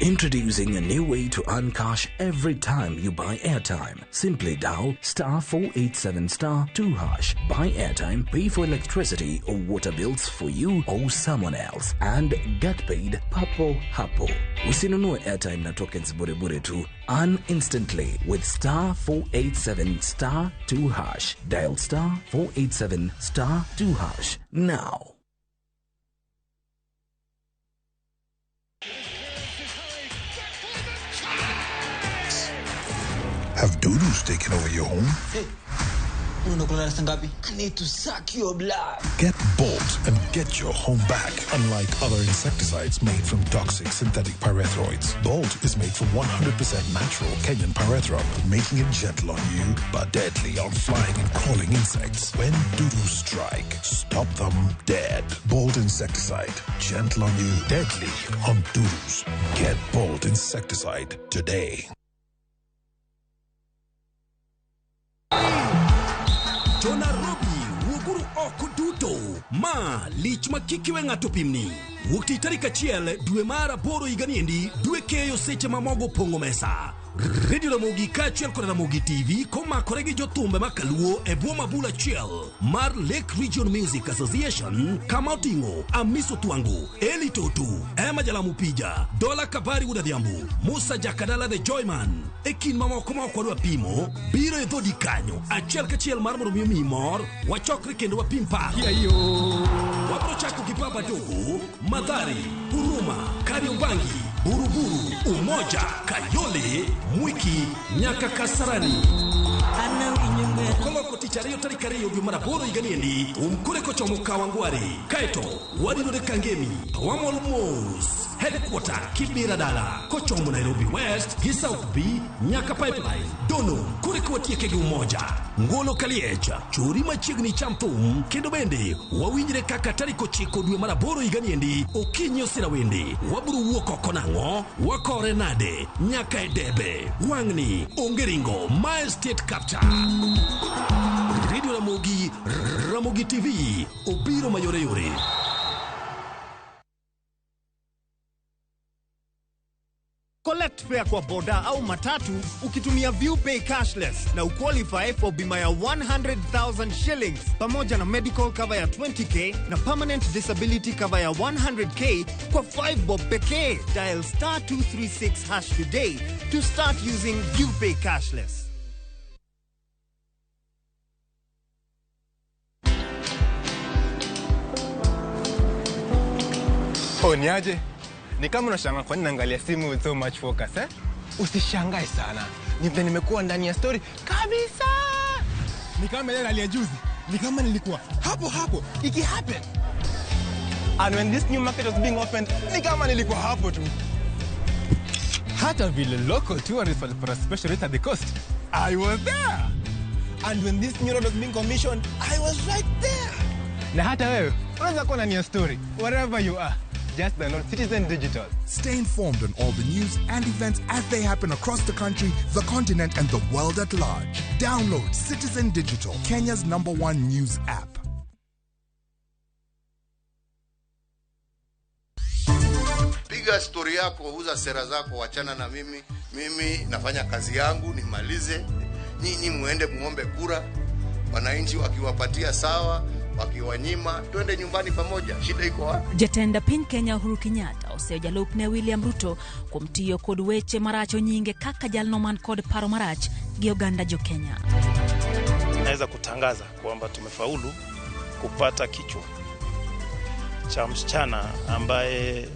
Introducing a new way to earn cash every time you buy airtime. Simply dial *487*2#, buy airtime, pay for electricity or water bills for you or someone else, and get paid papo hapo. Usinunue airtime na tokens bure bure tu. Earn instantly with *487*2#. Dial *487*2# now. Have dudus taken over your home? Hey, unakula ngapi? I need to suck your blood. Get Bolt and get your home back. Unlike other insecticides made from toxic synthetic pyrethroids, Bolt is made from 100% natural Kenyan pyrethrum, making it gentle on you but deadly on flying and crawling insects. When dudus strike, stop them dead. Bolt insecticide, gentle on you, deadly on dudus. Get Bolt insecticide today. To Nairobi, wuoguru oko duto. Ma lich ma kik iwe ng'ato pimni. Wuok tich tarik 1 dwe mar 8 higa niendi, dwe keyo seche ma mogo pong'o mesa. Radio Ramogi kaachiel kod Ramogi TV komakore gi jothumbe ma kaluo e bwo mabul achiel mar Lake Region Music Association kama oting'o Amiso Twango, Eli Toto, Emma Jalamu Pija, Dola Kabari Wuod Adhiambo, Musa Jakadala The Joyman, e kind mamoko ma ok wadwa pimo, biro e dhodi kanyo achiel kachiel mar mondo mi omiyi mor, wachokre kendo wapim paro. Wabiro chako gi Baba Dogo, Mathare, Huruma, Kariobangi, Buruburu, Umoja, Kayole, Mwiki nyaka Kasarani. Koloko tich ariyo tarik 2 dwe mar 8 higa niendi, umkore kochomo Kawangware, kaeto warinore Kangemi, to wamol mos. Headquarter Kibera dala kochomo Nairobi West gi South B nyaka Pipeline Dono kore kwatieke gi Umoja Ngolo Kaliech chori machiegni cham thum kendo bende wawinjre kaka tarik 9 dwe mar 8 higani endi okinyi osira wende wabiro wuok oko nang'o wakore nade nyaka e debe wang'ni onge ringo mae state capture. Radio Ramogi, Ramogi TV obiro mayore yore. Collect fare kwa boda au matatu ukitumia ViewPay cashless na uqualify for bima ya 100,000 shillings pamoja na medical cover ya 20k na permanent disability cover ya 100k kwa 5 bob pekee. Dial star 236 hash today to start using ViewPay cashless. Oh, niaje? Ni kama unashangaa kwa nini naangalia simu with so much focus, eh? Usishangae sana. Ni vile nimekuwa ndani ya story kabisa. Ni kama ile ya juzi. Ni kama nilikuwa hapo hapo iki happen. And when this new market was being opened, ni kama nilikuwa hapo tu. Hata vile local tourists walipata special rate at the coast, I was there. And when this new road was being commissioned, I was right there. Na hata wewe unaweza kuwa ndani ya story wherever you are. Just download Citizen Digital. Stay informed on all the news and events as they happen across the country, the continent, and the world at large. Download Citizen Digital, Kenya's #1 news app. Piga story yako, uza sera zako, wachana na mimi. Mimi nafanya kazi yangu, nimalize. Nyinyi muende muombe kura. Wananchi wakiwapatia sawa, wakiwanyima, twende nyumbani pamoja. Shida iko wapi? Jatend piny Kenya Uhuru Kenyatta oseyo jalupne William Ruto kuom tiyo kod weche maracho nyinge kaka jalno man kod paro marach gi oganda jo Kenya. Naweza kutangaza kwamba tumefaulu kupata kichwa cha msichana ambaye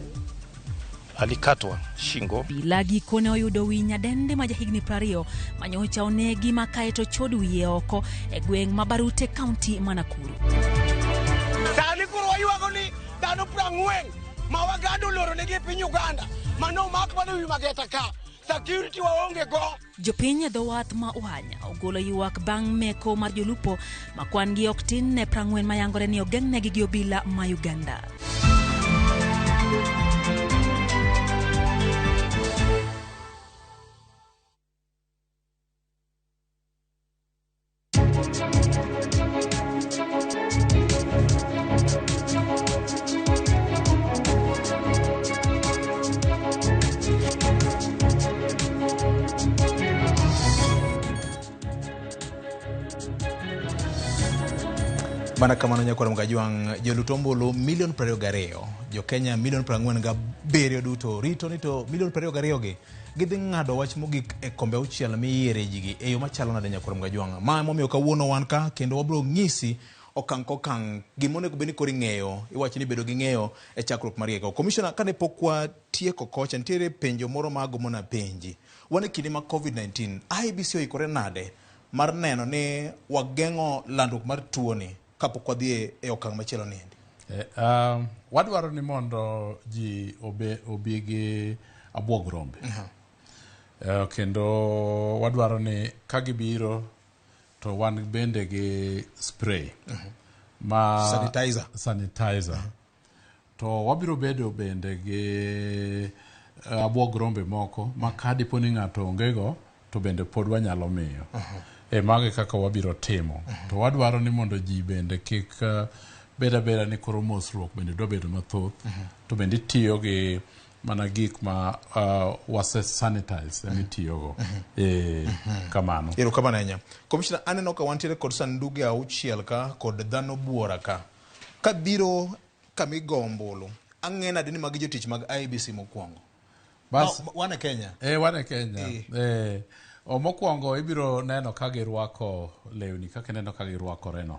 alikatwa shingo. Bila gikone oyudo wi nyadende ma jahigni 20 manyocha onegi ma kaeto chod wiye oko e gweng' ma Barute, kaunti ma Nakuru. Sani koro waywago ni dhano 40 ma wagado oloro negi e piny Uganda mano omak mana wi mageta ka security waonge go. Jopiny e dho wath ma Uhanya ogolo ywak bang' meko mar jolupo ma kwan gi ok tin ne 40 mayangore ni ogeng'negi gi obila ma Uganda. Mana kamano nyakwar Mgajwang', jolut ombulu milion 22, jo Kenya milion 47 duto rito ni to milion 22 gi gidhi ng'ado wach mogik e kombe auchiel miyiere jigi e yo machalo nade nyakwar Mgajwang'. Ma emomiyo kawuono wan ka kendo wabiro ng'isi okang' kokang' gima onego bed ni koro ing'eyo, iwacho ni bedo gi ng'eyo e chakruok mar rieko. Commissioner, kane pok watieko kocha, nitiere penjo moro ma agombo napenji. Wan e kinde ma COVID-19, IEBC oikore nade mar neno ni wageng'o landruok mar tuoni kapok wadhi e okang' machielo niendi? Wadwaro ni mondo ji obi gi abuog rombe. Kendo wadwaro ni ka gibiro to wan bende gi spray. Ma sanitizer. To wabiro bedo bende gi abuog rombe moko ma ka dipo ni ng'ato onge go to bende pod wanyalo miyo. E mago kaka wabiro timo. To wadwaro ni mondo ji bende kik bed abeda ni koro mosruok bende dwa bedo mathoth. To bende itiyo gi mana gik ma wase sanitize emitiyogo. Kamano. Erokamano ahinya. Commissioner, aneno ka wantiere kod sanduge 6 ka kod dhano buora ka. Kabiro kamigo ombulu, ang'e nade ni magi jotich mag IEBC mokwongo? Bas, wan e Kenya. Wan e Kenya. Mokwongo ibiro neno ka girwako lewni kaka ineno ka girwakoreno.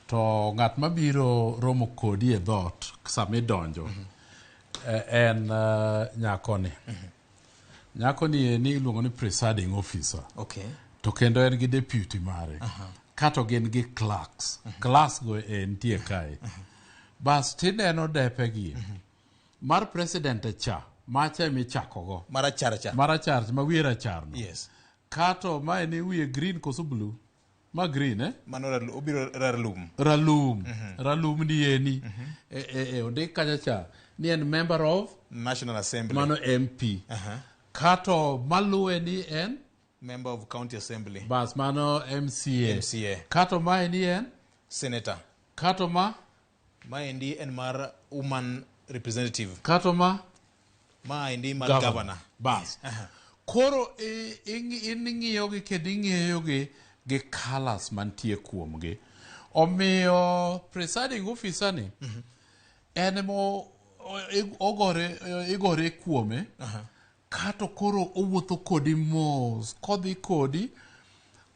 To ng'at mabiro romo kodi e dhoot sama idonjo en nyakoni. Nyakoni eni iluongo ni presiding officer. Okay. To kendo en gi deputy mare. Kato gin gi clerks. Clerks go nitie kae. Bas tineno depe gi. Mar president cha, macha emichakogo. Marachar cha. Marachar ma wiye rachar no. Yes. Kato mae ni wiye green koso blue? Ma green eh? Mano obiro ralum. Ralum. Ralum ni eni. E, ondik kacha cha ni en member of National Assembly. Mano MP. Kato maluwe ni en Member of County Assembly. Bas mano MCA. MCA. Kato mae ni en Senator. Kato ma Maendi en mar woman representative. Kato ma Maendi mar governor. Bas. Koro in ing'iyogi kendo ing'eyogi gi colours mantie kuomgi. Omiyo presiding officer ni en emo ogore igore kuome kato koro owuotho kodi mos kodhi kodi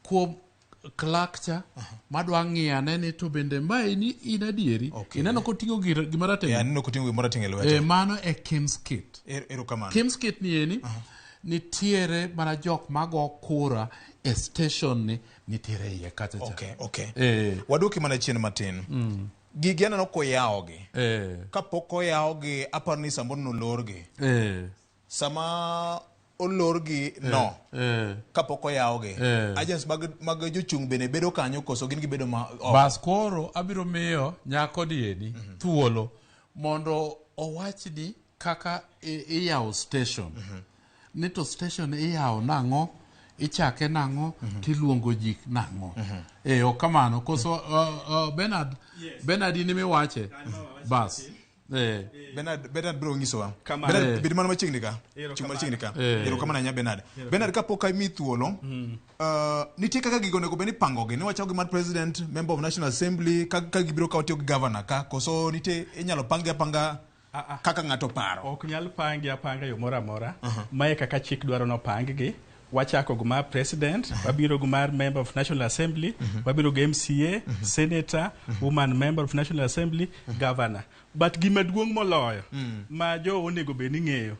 kuom clerk cha madwa ng'iyane ni to bende maeni in adieri ineno koting'o gima rateng' Aneno koting'o gimoro rateng' e lwete. Mano e KIEMS kit. Erokamano. KIEMS kit ni eni nitiere mana jok mago kura e station ni nitiere iye kacha cha. Okay. Waduoki mana chien matin. Gigi aneno koyawogi. Kapok oyawogi aparo ni samoro nolorgi. Sama olorgi no. Kapok oyawgi. Agents mag jochung' bende bedo kanyo koso gin gibedo ma oko? Bas koro abiro miyo nyako dieni thuolo mondo owachni kaka iyawo station. Ni to station iyawo nang'o, ichake nang'o, tiluongo ji nang'o. Ok kamano. Koso Bernard, Bernard in emiwache. Bas. Bernard biro nyisowa. Kamano. Bernard, bed mana machiegni ka. Chung' machiegni ka. Erokamano ahinya Bernard. Bernard kapok amiyi thuolo, nitie kaka gigo onego bed ni ipangogi. Ne wachako gi mar president, member of National Assembly, ka gibiro ka watiyo gi governor ka, koso nitie inyalo pangi apanga kaka ng'ato paro. Ok nyal pangi apanga yo moro amora. Mae kaka chik dwaro nopang gi. Wachako gi mar president, wabiro gi mar member of National Assembly, wabiro gi MCA, senator, woman member of National Assembly, governor. But gima duong' moloyo ma jo onego bed ni ng'eyo,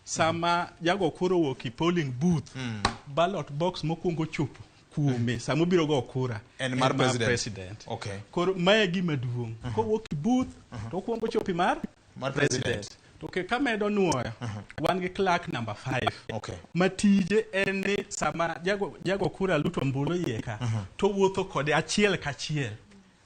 sama jago kura owuok e polling booth, ballot box mokwongo chopo kuome sama obiro go kura En mar president. president. Okay. Koro mae gima duong'. Kowuok e booth to okwongo chopo mar Mar president. To kamedo nuoyo, wan gi clerk number 5. Okay. Ma tije en ni sama jago kura luto ombulu iye ka, to wuotho kode achiel kachiel.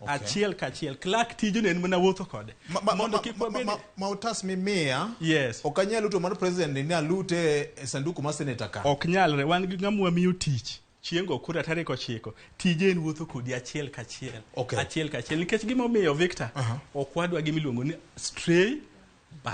Achiel kachiel. Clerk tije ne en mana wuotho kode. Mondo kik wabed Ma otas mimiya. Yes. Ok anyal luto mar president ni alute e sanduku mar senator ka. Ok nyalre, wan gi ng'ama wamiyo tich. Chieng' go kura tarik 9, tije en wuotho kodi achiel kachiel. Okay. Achiel kachiel. Nikech gimomiyo Victor, ok wadwa gimiluongo ni stray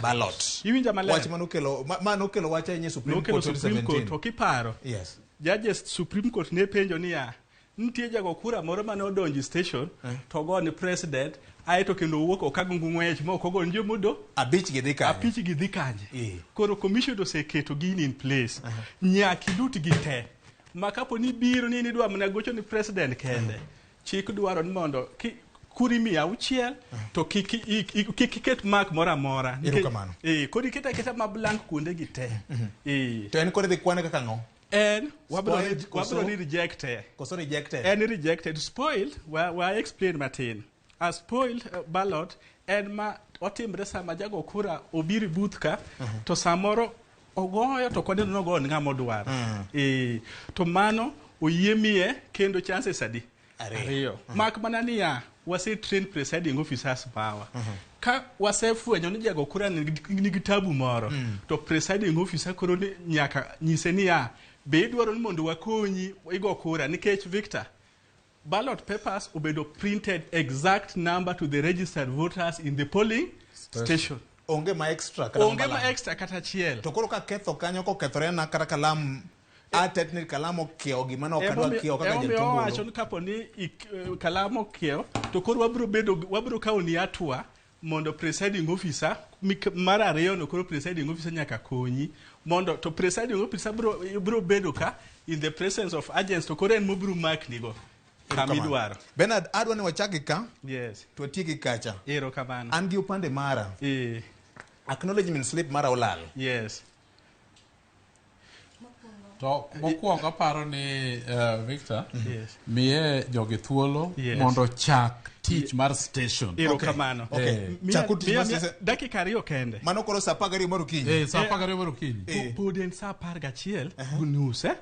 ballot. Iwinja maler? Wach manokelo ma nokelo wach ahinya e Supreme Nokelo Court Supreme Court, 2017. to kiparo. Yes. Judges Supreme Court ne penjo niya, nitie jago kura moro mane odonjo e station to ogone ni president aeto kendo owuok okago ng'wech ma ok ogone jomodo abich gi dhi kanye abich gi dhi kanye koro commission oseketo gini in place nyaka ilut gi te ma kapo ni biro ni idwa mana gocho ni president kende chik dwaro ni mondo kuri 600 to kik iket mark moro amora. Erokamano. Koro iket aketa ma blank kuonde gi te. To en koro idhi kwane kaka ang'o? En wabro ni rejected. Koso rejected. En rejected. Spoiled, wa explain matin. A spoiled ballot en ma otimre sama jago kura obiro e booth ka to samoro ogoyo to koneno nogoyo ni ng'ama odwaro. To mano oyie miye kendo chances adi? Ariyo. Mak mana niya, wase train presiding officers power. Ka wasefwenyo ni jago kura nigi tabu moro, to presiding officer koro ni nyaka nyise niya, be idwaro ni mondo wakonyi igo kura nikech Victor, ballot papers obedo printed exact number to the registered voters in the polling station. Onge ma extra kata Onge ma extra kata achiel. To koro ka ketho kanyo kokethore na kata kalam atet ni kalam okiewo gima ne ok adwa kiewo kaka Emomiyo jatuo owacho ni kapo ni kalam okiewo to koro wabiro kawo ni hatua mondo presiding officer mar ariyo no koro presiding officer nyaka konyi mondo to presiding officer biro bedo ka in the presence of agents to koro en mobiro makni go kama idwaro. Bernard, adwa ni wachak ka. Yes. To watieki kacha. Erokamano. An gi upande mara. Acknowledgement slip mara olal. Yes. To mokwongo aparo ni Victor, Yes. miye jogi thuolo Yes. mondo chak tich mar station. Erokamano. Okay. Chakuru tich mar station. Dakika 2 kende. Mano koro saa 12 mar okinyi. Saa 12 mar okinyi. Pod en saa 11 gi nus, eh?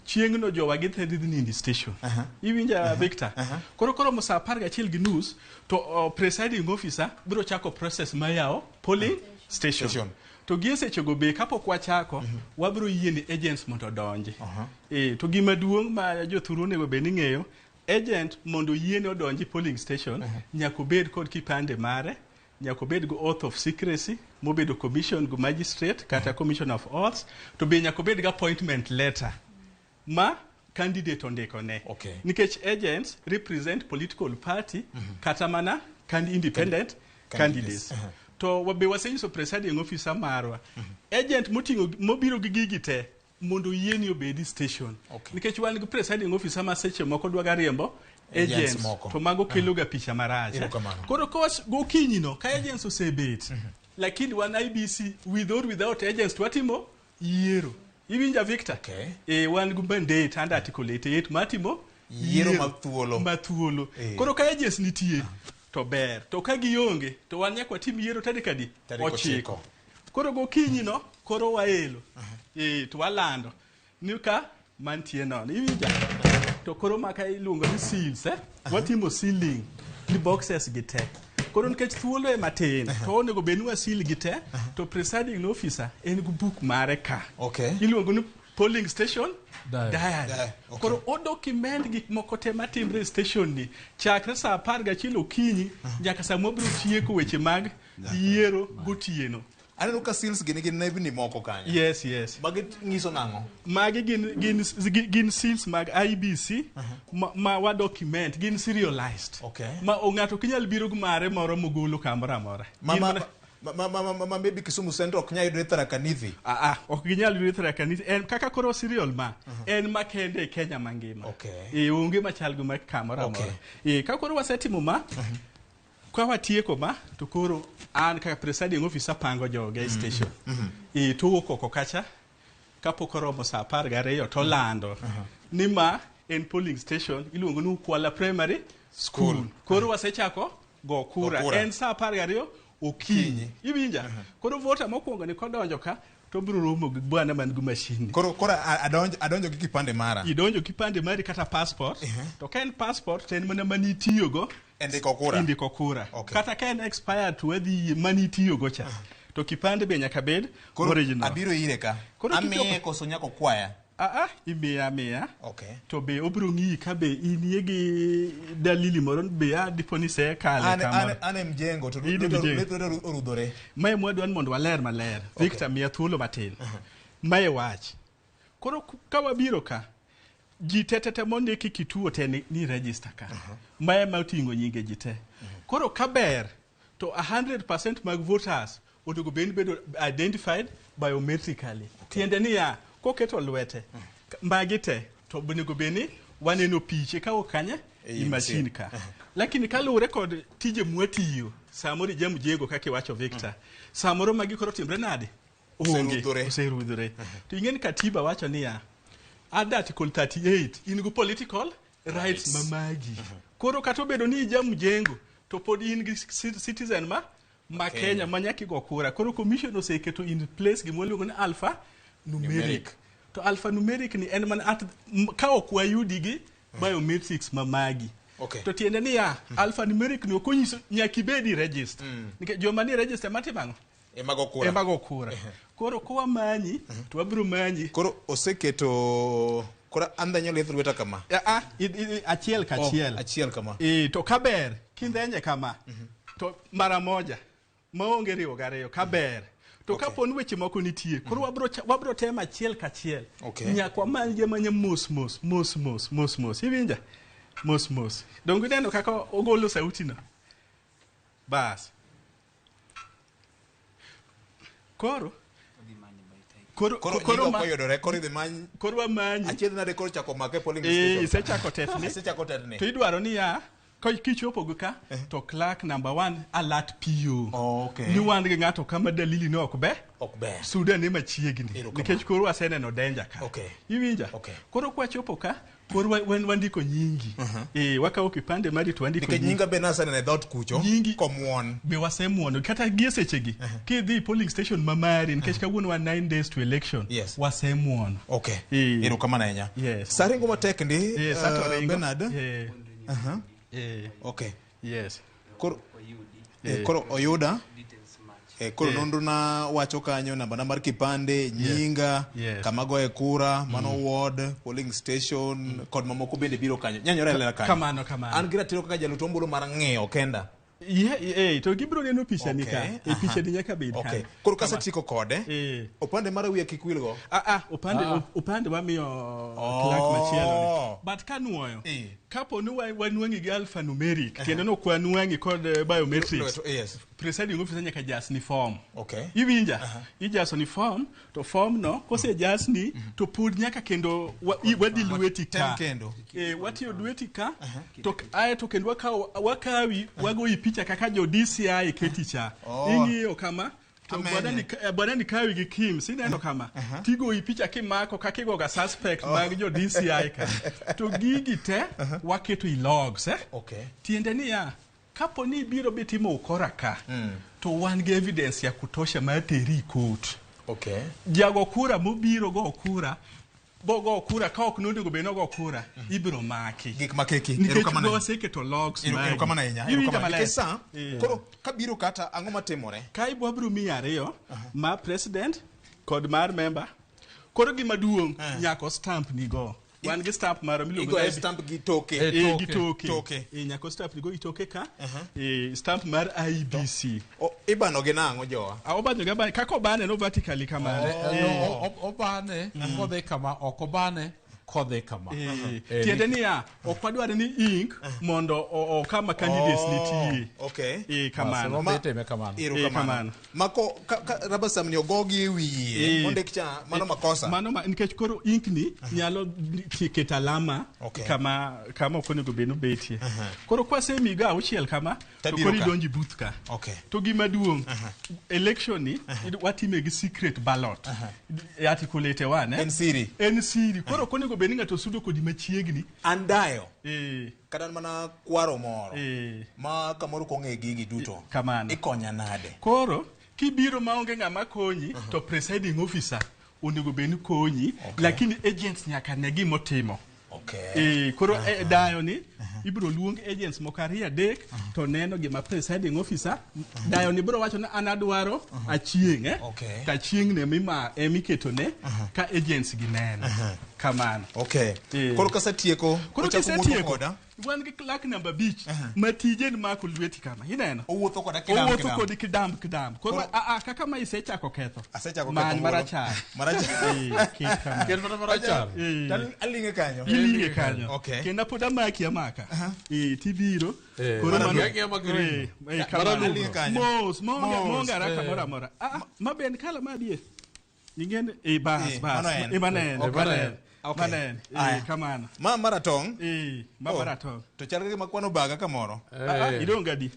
Chieng'no jowa gidhi dhi nindo e station. Iwinja Victor? Koro koromo saa 11:30 to presiding officer biro chako process mar yawo polling station. To gie sechego be kapok wachako, wabiro yie ni agents mondo odonji. To gima duong' ma jothuru onego bed ni ng'eyo, agent mondo oyiene odonji polling station, nyaka obed kod kipande mare, nyaka obed go oath of secrecy mobedo commission go magistrate kata commission of oaths, to be nyaka obed gi appointment letter ma candidate ondikone. Nikech agents represent political party kata mana independent candidates. To be wasenyiso presiding officer marwa, agent moting'o mobiro gi gigi te mondo oyieni obedi station. Nikech wan gi presiding officer ma seche moko dwaga riembo Agents agents, moko. to mago kelo ga picha marach. Erokamano. Koro gokinyi no ka agents osebet, lakini wan IBC with or without agents to watimo yiero. Iwinja Victor? Wan gi mandate under article 88 matimo Yiero mathuolo. Mathuolo. Koro ka agents nitie to ber, to ka gionge to wan nyaka watim yiero tarik adi? Tarik 9. 9. Koro gokinyi no koro waelo. To walando ni ka mantie nono. Iwinja? To koro maka iluongo ni seals, Watimo sealing ni boxes gi te. Koro nikech thuolo ema tin, to onego bed ni wasil gi te, to presiding officer en gi book mare ka. Iluongo ni polling station Diary. diary. Koro o document gik moko te matimre e station ni chakre saa 11 okinyi nyaka saa mwabiro tieko weche mag yiero gotieno. Aneno ka seals gi nigi nembni moko kanyo. Yes, yes. Magi nyiso nang'o? Magi gin seals mag IBC ma wa document, gin serialized. Ma ng'ato ok nyal biro gi mare moro mogolo kamoro amora. Gin Ma maybe Kisumu Central ok nyal yudore Tharaka Nithi. Ok ginyal yudore Tharaka Nithi. En kaka koro serial ma en makende e Kenya mangima. Onge machal gi ma kamoro amora. Ka koro wasetimo ma, ka watieko ma, to koro an kaka presiding officer pango joge e station. To wuok oko kacha, kapok oromo saa 12 to lando ni ma en polling station iluongo ni Ukwala Primary School. Koro wasechako go kura. En saa 12 okinyi. Iwinja? Koro voter mokwongo ni kodonjo ka to biro romo gi bwana man gi machine. Koro adonjo gi kipande mara. Idonjo kipande mari kata passport. To ka en passport to en mana manitiyogo Indiko kura. Indiko kura. Kata ka en expired to wadhi yie manitiyogo cha. To kipande be nyaka bed original. Abiro ire ka. Amiye koso nyako kwaya. Imiye amiya. To be obiro ng'iyi ka be inie gi dalili moro be dipo ni isekale kamoro. An e mjengo to orudhore. Mae mwadwa ni mondo waler maler. Victor miya thuolo matin. Mae wach. Koro ka wabiro ka, ji te mondiki kituo te ni register ka. Mae ma oting'o nyinge ji te. Koro ka ber to 100% mag voters onego bed ni bedo identified biometrically. Tiende niya, koketo lwete magi te to onego bed ni waneno piche kawuok kanye i machine ka. Lakini kaluwore kod tije mwatiyo, samoro ija mjengo kaka iwacho Victor, samoro magi koro timre nade? Onge, oserudhore. To ing'e ni katiba wacho niya, under article 38 in gi political rights mamagi. Koro kata obedo ni ija mjengo to pod in gi citizen ma Kenya ma nyaka igo kura. Koro commission oseketo in place gima waluongo ni alpha numeric. To alphanumeric ni en mana ka ok wayudi gi biometrics mamagi. To tiende niya, alphanumeric ni ok onyiso nyaka ibed i register. Nikech joma ni register matimo ang'o? Ema go kura. Koro kowamanyi to wabiro manyi. Koro oseketo koro andhenyo lith lweta kama. Achiel ka achiel. Achiel kama. To kaber kindhenye kama to mara moja maonge riwo gariyo kaber. To kapo ni weche moko nitie, koro wabiro temo achiel kachiel. Nyaka wamany amanya mos mos mos mos mos mos. Iwinja? Mos mos. Donge ineno kaka ogolo sauti no? Bas. Koro koro idhi many. Koro wamanyi. Achiel nade koro chako make polling station. Isechako tetni. Isechako tetni. To idwaro niya, Ka kichopo gi ka to clerk number 1 alert PO. Okay. Ni wan gi ng'ato kama dalili ne ok be. Ok ber. Suda ne machiegni. Nikech koro waseneno danger ka. Okay. Iwinja? Okay. Koro kwachopo ka koro wandiko nyingi. Wakawo kipande mari to wandiko Nikech nyinga be naseneno e dhoot kucho. Nyingi komuon. Be wasemuono kata gie sechegi kidhi polling station ma mari nikech kawuono wan 9 days to election. Yes. Wasemuono. Okay. Erokamano ahinya. Yes. Sa ringo matek ndi. Sa to ringo. Bernard. Yeah. Okay. Yes. Koro koro oyuda. Koro nonro na wacho kanyo namba na mar kipande, nyinga, kama goye kura, mano ward, polling station, kod mamoko bende biro kanyo. Nyanyore alera kanyo. Kamano, kamano. An gi ratiro kaka jalut ombulu mar ng'iyo kenda. To gibiro neno picha ni ka. Picha ni nyaka bed Okay. kanyo. Koro kasetieko kode, opande mar wiya kik wilgo. Opande wamiyo clerk machielo ni. But kanuoyo, kapo ni wanwang'i gi alphanumeric, tiende ni ok wanwang'i kod biometrics. Yes. Presiding officer nyaka jas ni form. Okay. Iwinja? Ijaso ni form, to form no, kosejasni, to pod nyaka kendo wadhi lweti ka. Tem kendo. Watiyo lweti ka, to ae to kendo wakawi, wagoyi picha kaka jo DCI keti cha. Ing'iyo kama, to bwana ni kawi gi Kim, sineno kama. Tigoyi picha kimako kaka igoga suspect mag jo DCI ka. To gigi te, waketo i logs, Okay. Tiende niya, kapo ni ibiro bitimo ukora ka, to wan gi evidence ya kutosha mar teri court. Okay. Jago kura mobiro go kura, bogo kura ka ok nonego bed nogo kura, ibiro maki. Gik makeki. Nikech waseketo logs magi. Erokamano ahinya. Iwinja maler? Nikech sa, koro kabiro kata ang'o matimore? Ka wabiro miyi ariyo, mar president kod mar member. Koro gima duong' nyaka stamp ni go. Wan gi stamp maro miluongo Igoye stamp gi toke. Gi toke. Nyaka stamp ni go gi toke ka. Stamp mar IEBC. Ibano gi nang'o jowa? Obano gi abana. Kaka obane no vertically kamano. Obane kodhi kama, ok obane kodhi kama. Tiende niya, ok wadwar ni ink mondo kama candidates nitie. Okay. Kamano. Kamano. Mako rubber stamp ni ogogi e wiye. Mondik cha mano makosa. Mano nikech koro ink ni nyalo keto alama kama ok onego bed nobetie. Koro kwasemigo auchiel kama, to koro idonjo e booth ka. Okay. To gima duong', election ni watime gi secret ballot. Article 81. En siri. En siri. Koro ok onego bed ni ng'ato sudo kodi machiegni. An dayo. Kata mana kwaro moro. Ma kamoro kong'e gigi duto. Kamano. Ikonya nade? Koro kibiro maonge ng'ama konyi, to presiding officer onego bed ni konyi, lakini agents nyaka ne gimotimo. Okay. Koro dayo ni ibiro luong agents moko ariyo adek to neno gima presiding officer dayo ni biro wacho ni an adwaro achieng' to achieng' ne emiketo ne ka agents gi neno. Kamano. Okay. Koro kasetieko, koro kisetieko wan gi clerk number 5 ma tije ni mako lweti kama ineno. Owuotho koda kidam. Owuotho kodi kidam kidam. Koro kaka ma isechako ketho. Asechako ketho. Man marachar. Marachar. Ket mana marachar. Aling'e kanyo. Iling'e kanyo. Okay. Kendo pod amaki amaka. Tibiro. Koro mano kamano. Mos maonge haraka moro amora. Ma be en kala ma adier. Ing'en bas bas. Mano en. Okay. Kamano. Ma maratong'. Ma maratong'. To chal gima kwano baga kamoro. Idong' gadi.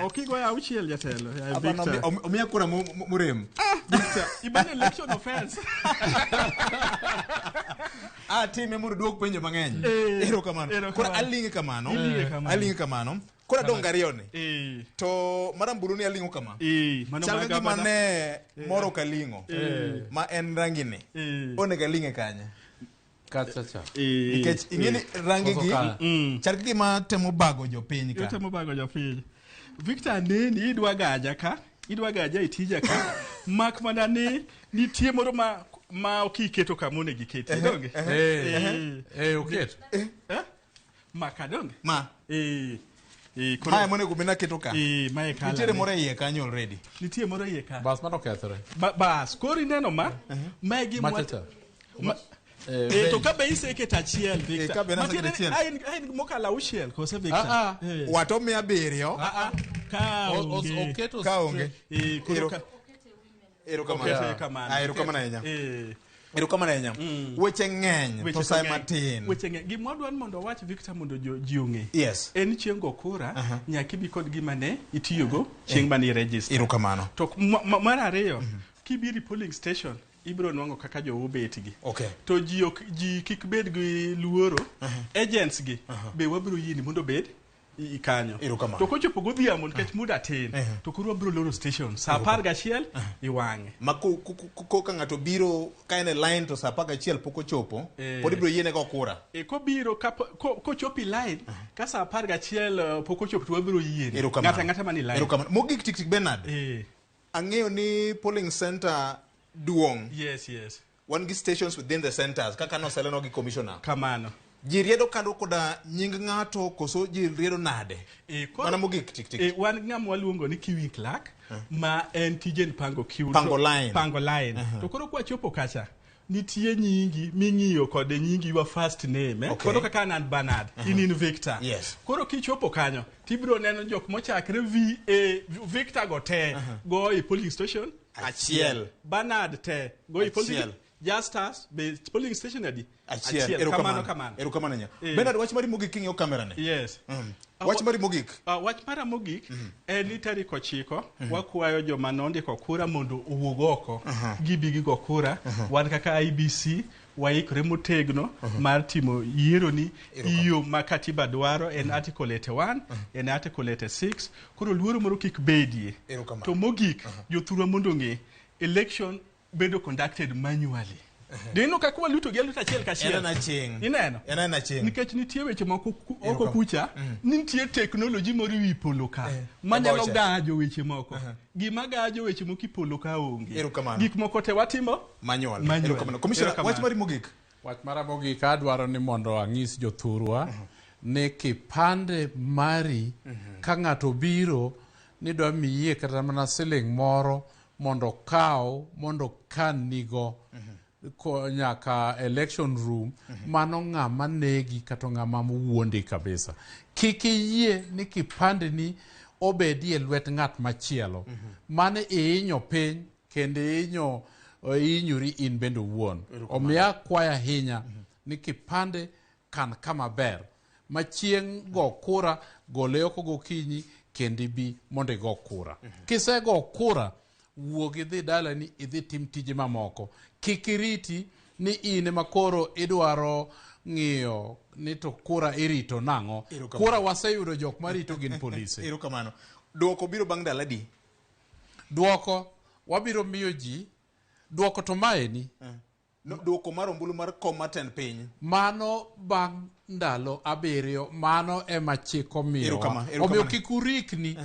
Ok igoyo auchiel jatelo. Victor. Omiya kura murem. Victor, ibane election offense. Time mondo duok penjo mang'eny. Erokamano. Koro aling'e kamano. Aling'e kamano. Koro adong' ariyo ni. To marambulu ni aling'o kama. Chal ka gima ne moro ok aling'o. Ma en rangi ni. Onego aling'e kanye? Kacha cha. Nikech ing'e ni rangi gi chal ka gima temo bago jopiny ka. Temo bago jopiny. Victor neni idwa gaja ka. Idwa gaja e tija ka. Mak mana ni nitie moro ma ok iketo kama onego iketie. Donge? Oket. Maka donge? Ma. Mae monego bed naketo ka. Mae kala. Nitiere moro e iye kanyo already. Nitie moro e iye ka. Bas mano okethore. Bas, koro ineno ma? Mae gima to ka be iseketo achiel, Victor. Ka be naseketo achiel. Ain mokalo auchiel kose Victor? Wato miya abiriyo. Ka onge. Ka onge. Koro Erokamano. Erokamano ahinya. Erokamano ahinya. Weche ng'eny Weche to sa ng'eny. matin. Weche ng'eny. Gima wadwaro ni mondo wach Victor mondo ji ong'e. Yes. En chieng' go kura nyaka ibi kod gima ne itiyogo chieng' mane iregister. Erokamano. To mar ariyo, kibiro e polling station ibiro nwang'o kaka jowu betgi. Okay. To ji ok ji kik bed gi luoro. Agents gi be wabiro yieni mondo obed i kanyo. Erokamano. To kochopo godhiambo nikech muda tin, to koro wabiro loro station saa 11 iwang'e. Ma ko ka ng'ato biro ka en e line to saa 11 pok ochopo, pod ibiro yiene go kura. Kobiro kochopo e line ka saa 11 pok ochopo to wabiro yiene. Erokamano. Ng'ato ang'ata mani line. Erokamano. Mogik tik tik Bernard. Ang'eyo ni polling center duong'. Yes, yes. Wan gi stations within the centers kaka noseleno gi commissioner. Kamano. Ji riedo kado koda nying ng'ato koso ji riedo nade? Mana mogik tik tik. Wan ng'ama waluongo ni queuing clerk ma en tije ni pango queue. Pango line. Pango line. To koro kwachopo kacha nitie nyingi ming'iyo kod nyingi your first name. Okay. Koro kaka an an Bernard, in in Victor. Yes. Koro kichopo kanyo tibiro neno jok mochakre VA Victor go te go e polling station Achiel. Bernard te go e polling Achiel. Justus be polling station adi? Achiel. Kamano Erokamano. kamano. Erokamano ahinya. Bernard, wach mari mogik king'iyo kamera ni. Yes. Wach mari mogik. Wach mara mogik en ni tarik 9 wakwayo joma nondiko kura mondo owuog oko gibi gigo kura. Wan kaka IEBC waikore motegno mar timo yiero ni iyo ma katiba dwaro en article 81 en article 86 koro luoro moro kik bedie. Erokamano. To mogik jothurwa mondo ong'e election bedo conducted manually. Dineno kaka waluto gi aluto achiel kachiel. En aching'. Ineno? En aching'. Nikech nitie weche moko oko kucha, nitie teknoloji moro ewi polo ka manyalo gajo weche moko. Gima gajo weche moko e polo ka onge. Erokamano. Gik moko te watimo manual. Manual. Erokamano. Commissioner, wach mari mogik. Wach mara mogik adwaro ni mondo ang'is jothurwa ni kipande mari ka ng'ato biro ni dwa miye kata mana siling moro mondo kaw mondo kan nigo nyaka election room mano ng'ama negi kata ng'ama wuondi kabisa. Kik iyie ni kipande ni obedie lwet ng'at machielo. Mano ihinyo piny kendo ihinyo ihinyori in bende owuon. Omiyo akwayo ahinya ni kipande kan kama ber ma chieng' go kura gole oko gokinyi kendo ibi mondo igo kura. Kisego kura wuog idhi dalani idhi tim tije mamoko. Kik iriti ni in ema koro idwaro ng'iyo ni to kura irito nang'o. Kura waseyudo jok marito gin polise. Erokamano. Duoko biro bang' ndalo adi? Duoko wabiro miyo ji duoko to maeni. No, duoko mar ombulu mar kom mar tend piny. Mano bang' ndalo 7 mano ema chik omiyowa. Omiyo kik urikni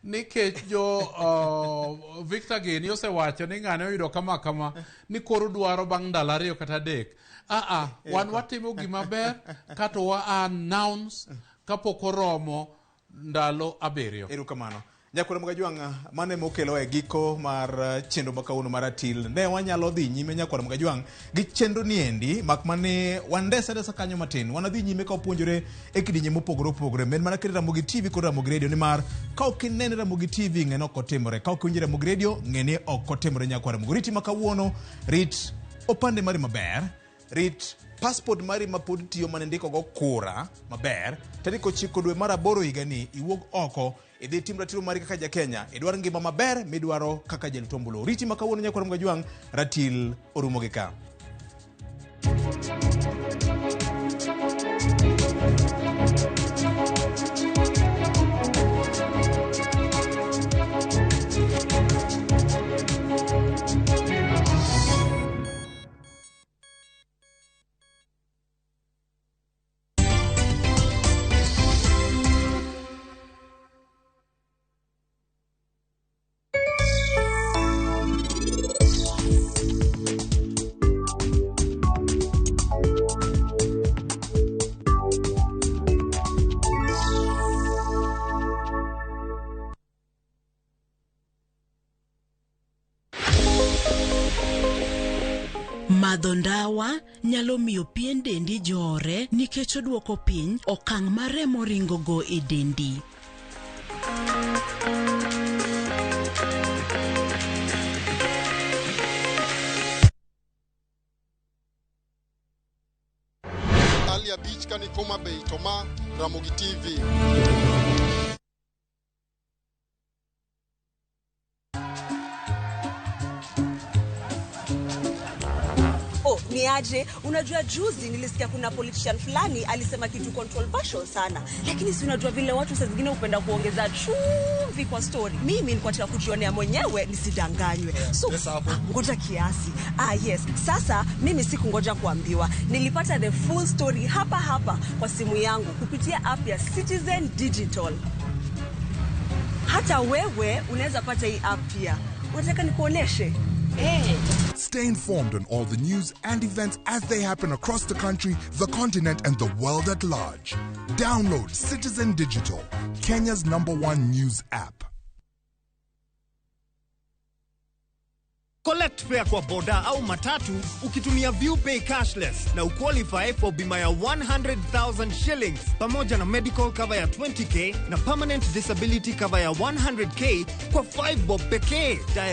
nikech jo Victor Geni osewacho ni ng'ane oyudo kama kama ni koro dwaro bang' ndalo 2 kata 3. Wan watimo gima ber kato wa announce kapok oromo ndalo 7. Erokamano. Nyakwar Mgajwang', mano ema okelowa e giko mar chenro ma kawuono mar Atil. Ne wanyalo dhi nyime Nyakwar Mgajwang' gi chenro ni endi, mak mane wandesa desa kanyo matin. Wanadhi nyime ka wapuonjore e kidienje mopogore opogore. Men mana kete Ramogi TV kod Ramogi Radio nimar ka ok inene Ramogi TV ng'e ni ok otimore. Ka ok iwinjo Ramogi Radio ng'e ni ok otimore Nyakwar Ramogi. Riti ma kawuono, rit opande mari maber, rit passport mari ma pod tiyo mane ndiko go kura maber. Tarik 9 dwe mar 8 higani iwuog oko idhi tim ratiro mari kaka ja Kenya, idwaro ngima maber midwaro kaka jalut ombulu. Riti ma kawuono Nyakwar Mgajwang', ratil orumo gi ka. Madho ndawa nyalo miyo pien dendi jore nikech oduoko piny okang' ma remo ringo go e dendi. 5 kani Homa Bay to ma Ramogi TV. Oh, ni aje? Unajua juzi nilisikia kuna politician fulani alisema kitu controversial sana, lakini si unajua vile watu saa zingine hupenda kuongeza chumvi kwa story. Mimi nilikuwa nataka kujionea mwenyewe nisidanganywe. So ngoja kiasi. Ah, yes. Sasa mimi sikungoja kuambiwa, nilipata the full story hapa hapa kwa simu yangu kupitia app ya Citizen Digital. Hata wewe unaweza pata hii app pia. Unataka nikuoneshe? Hey. Stay informed on all the news and events as they happen across the country, the continent, and the world at large. Download Citizen Digital, Kenya's #1 news app. Collect fare kwa boda au matatu ukitumia ViewPay cashless na uqualify for bima ya 100,000 shillings pamoja na medical cover ya 20k na permanent disability cover ya 100k kwa 5 bob pekee. Dial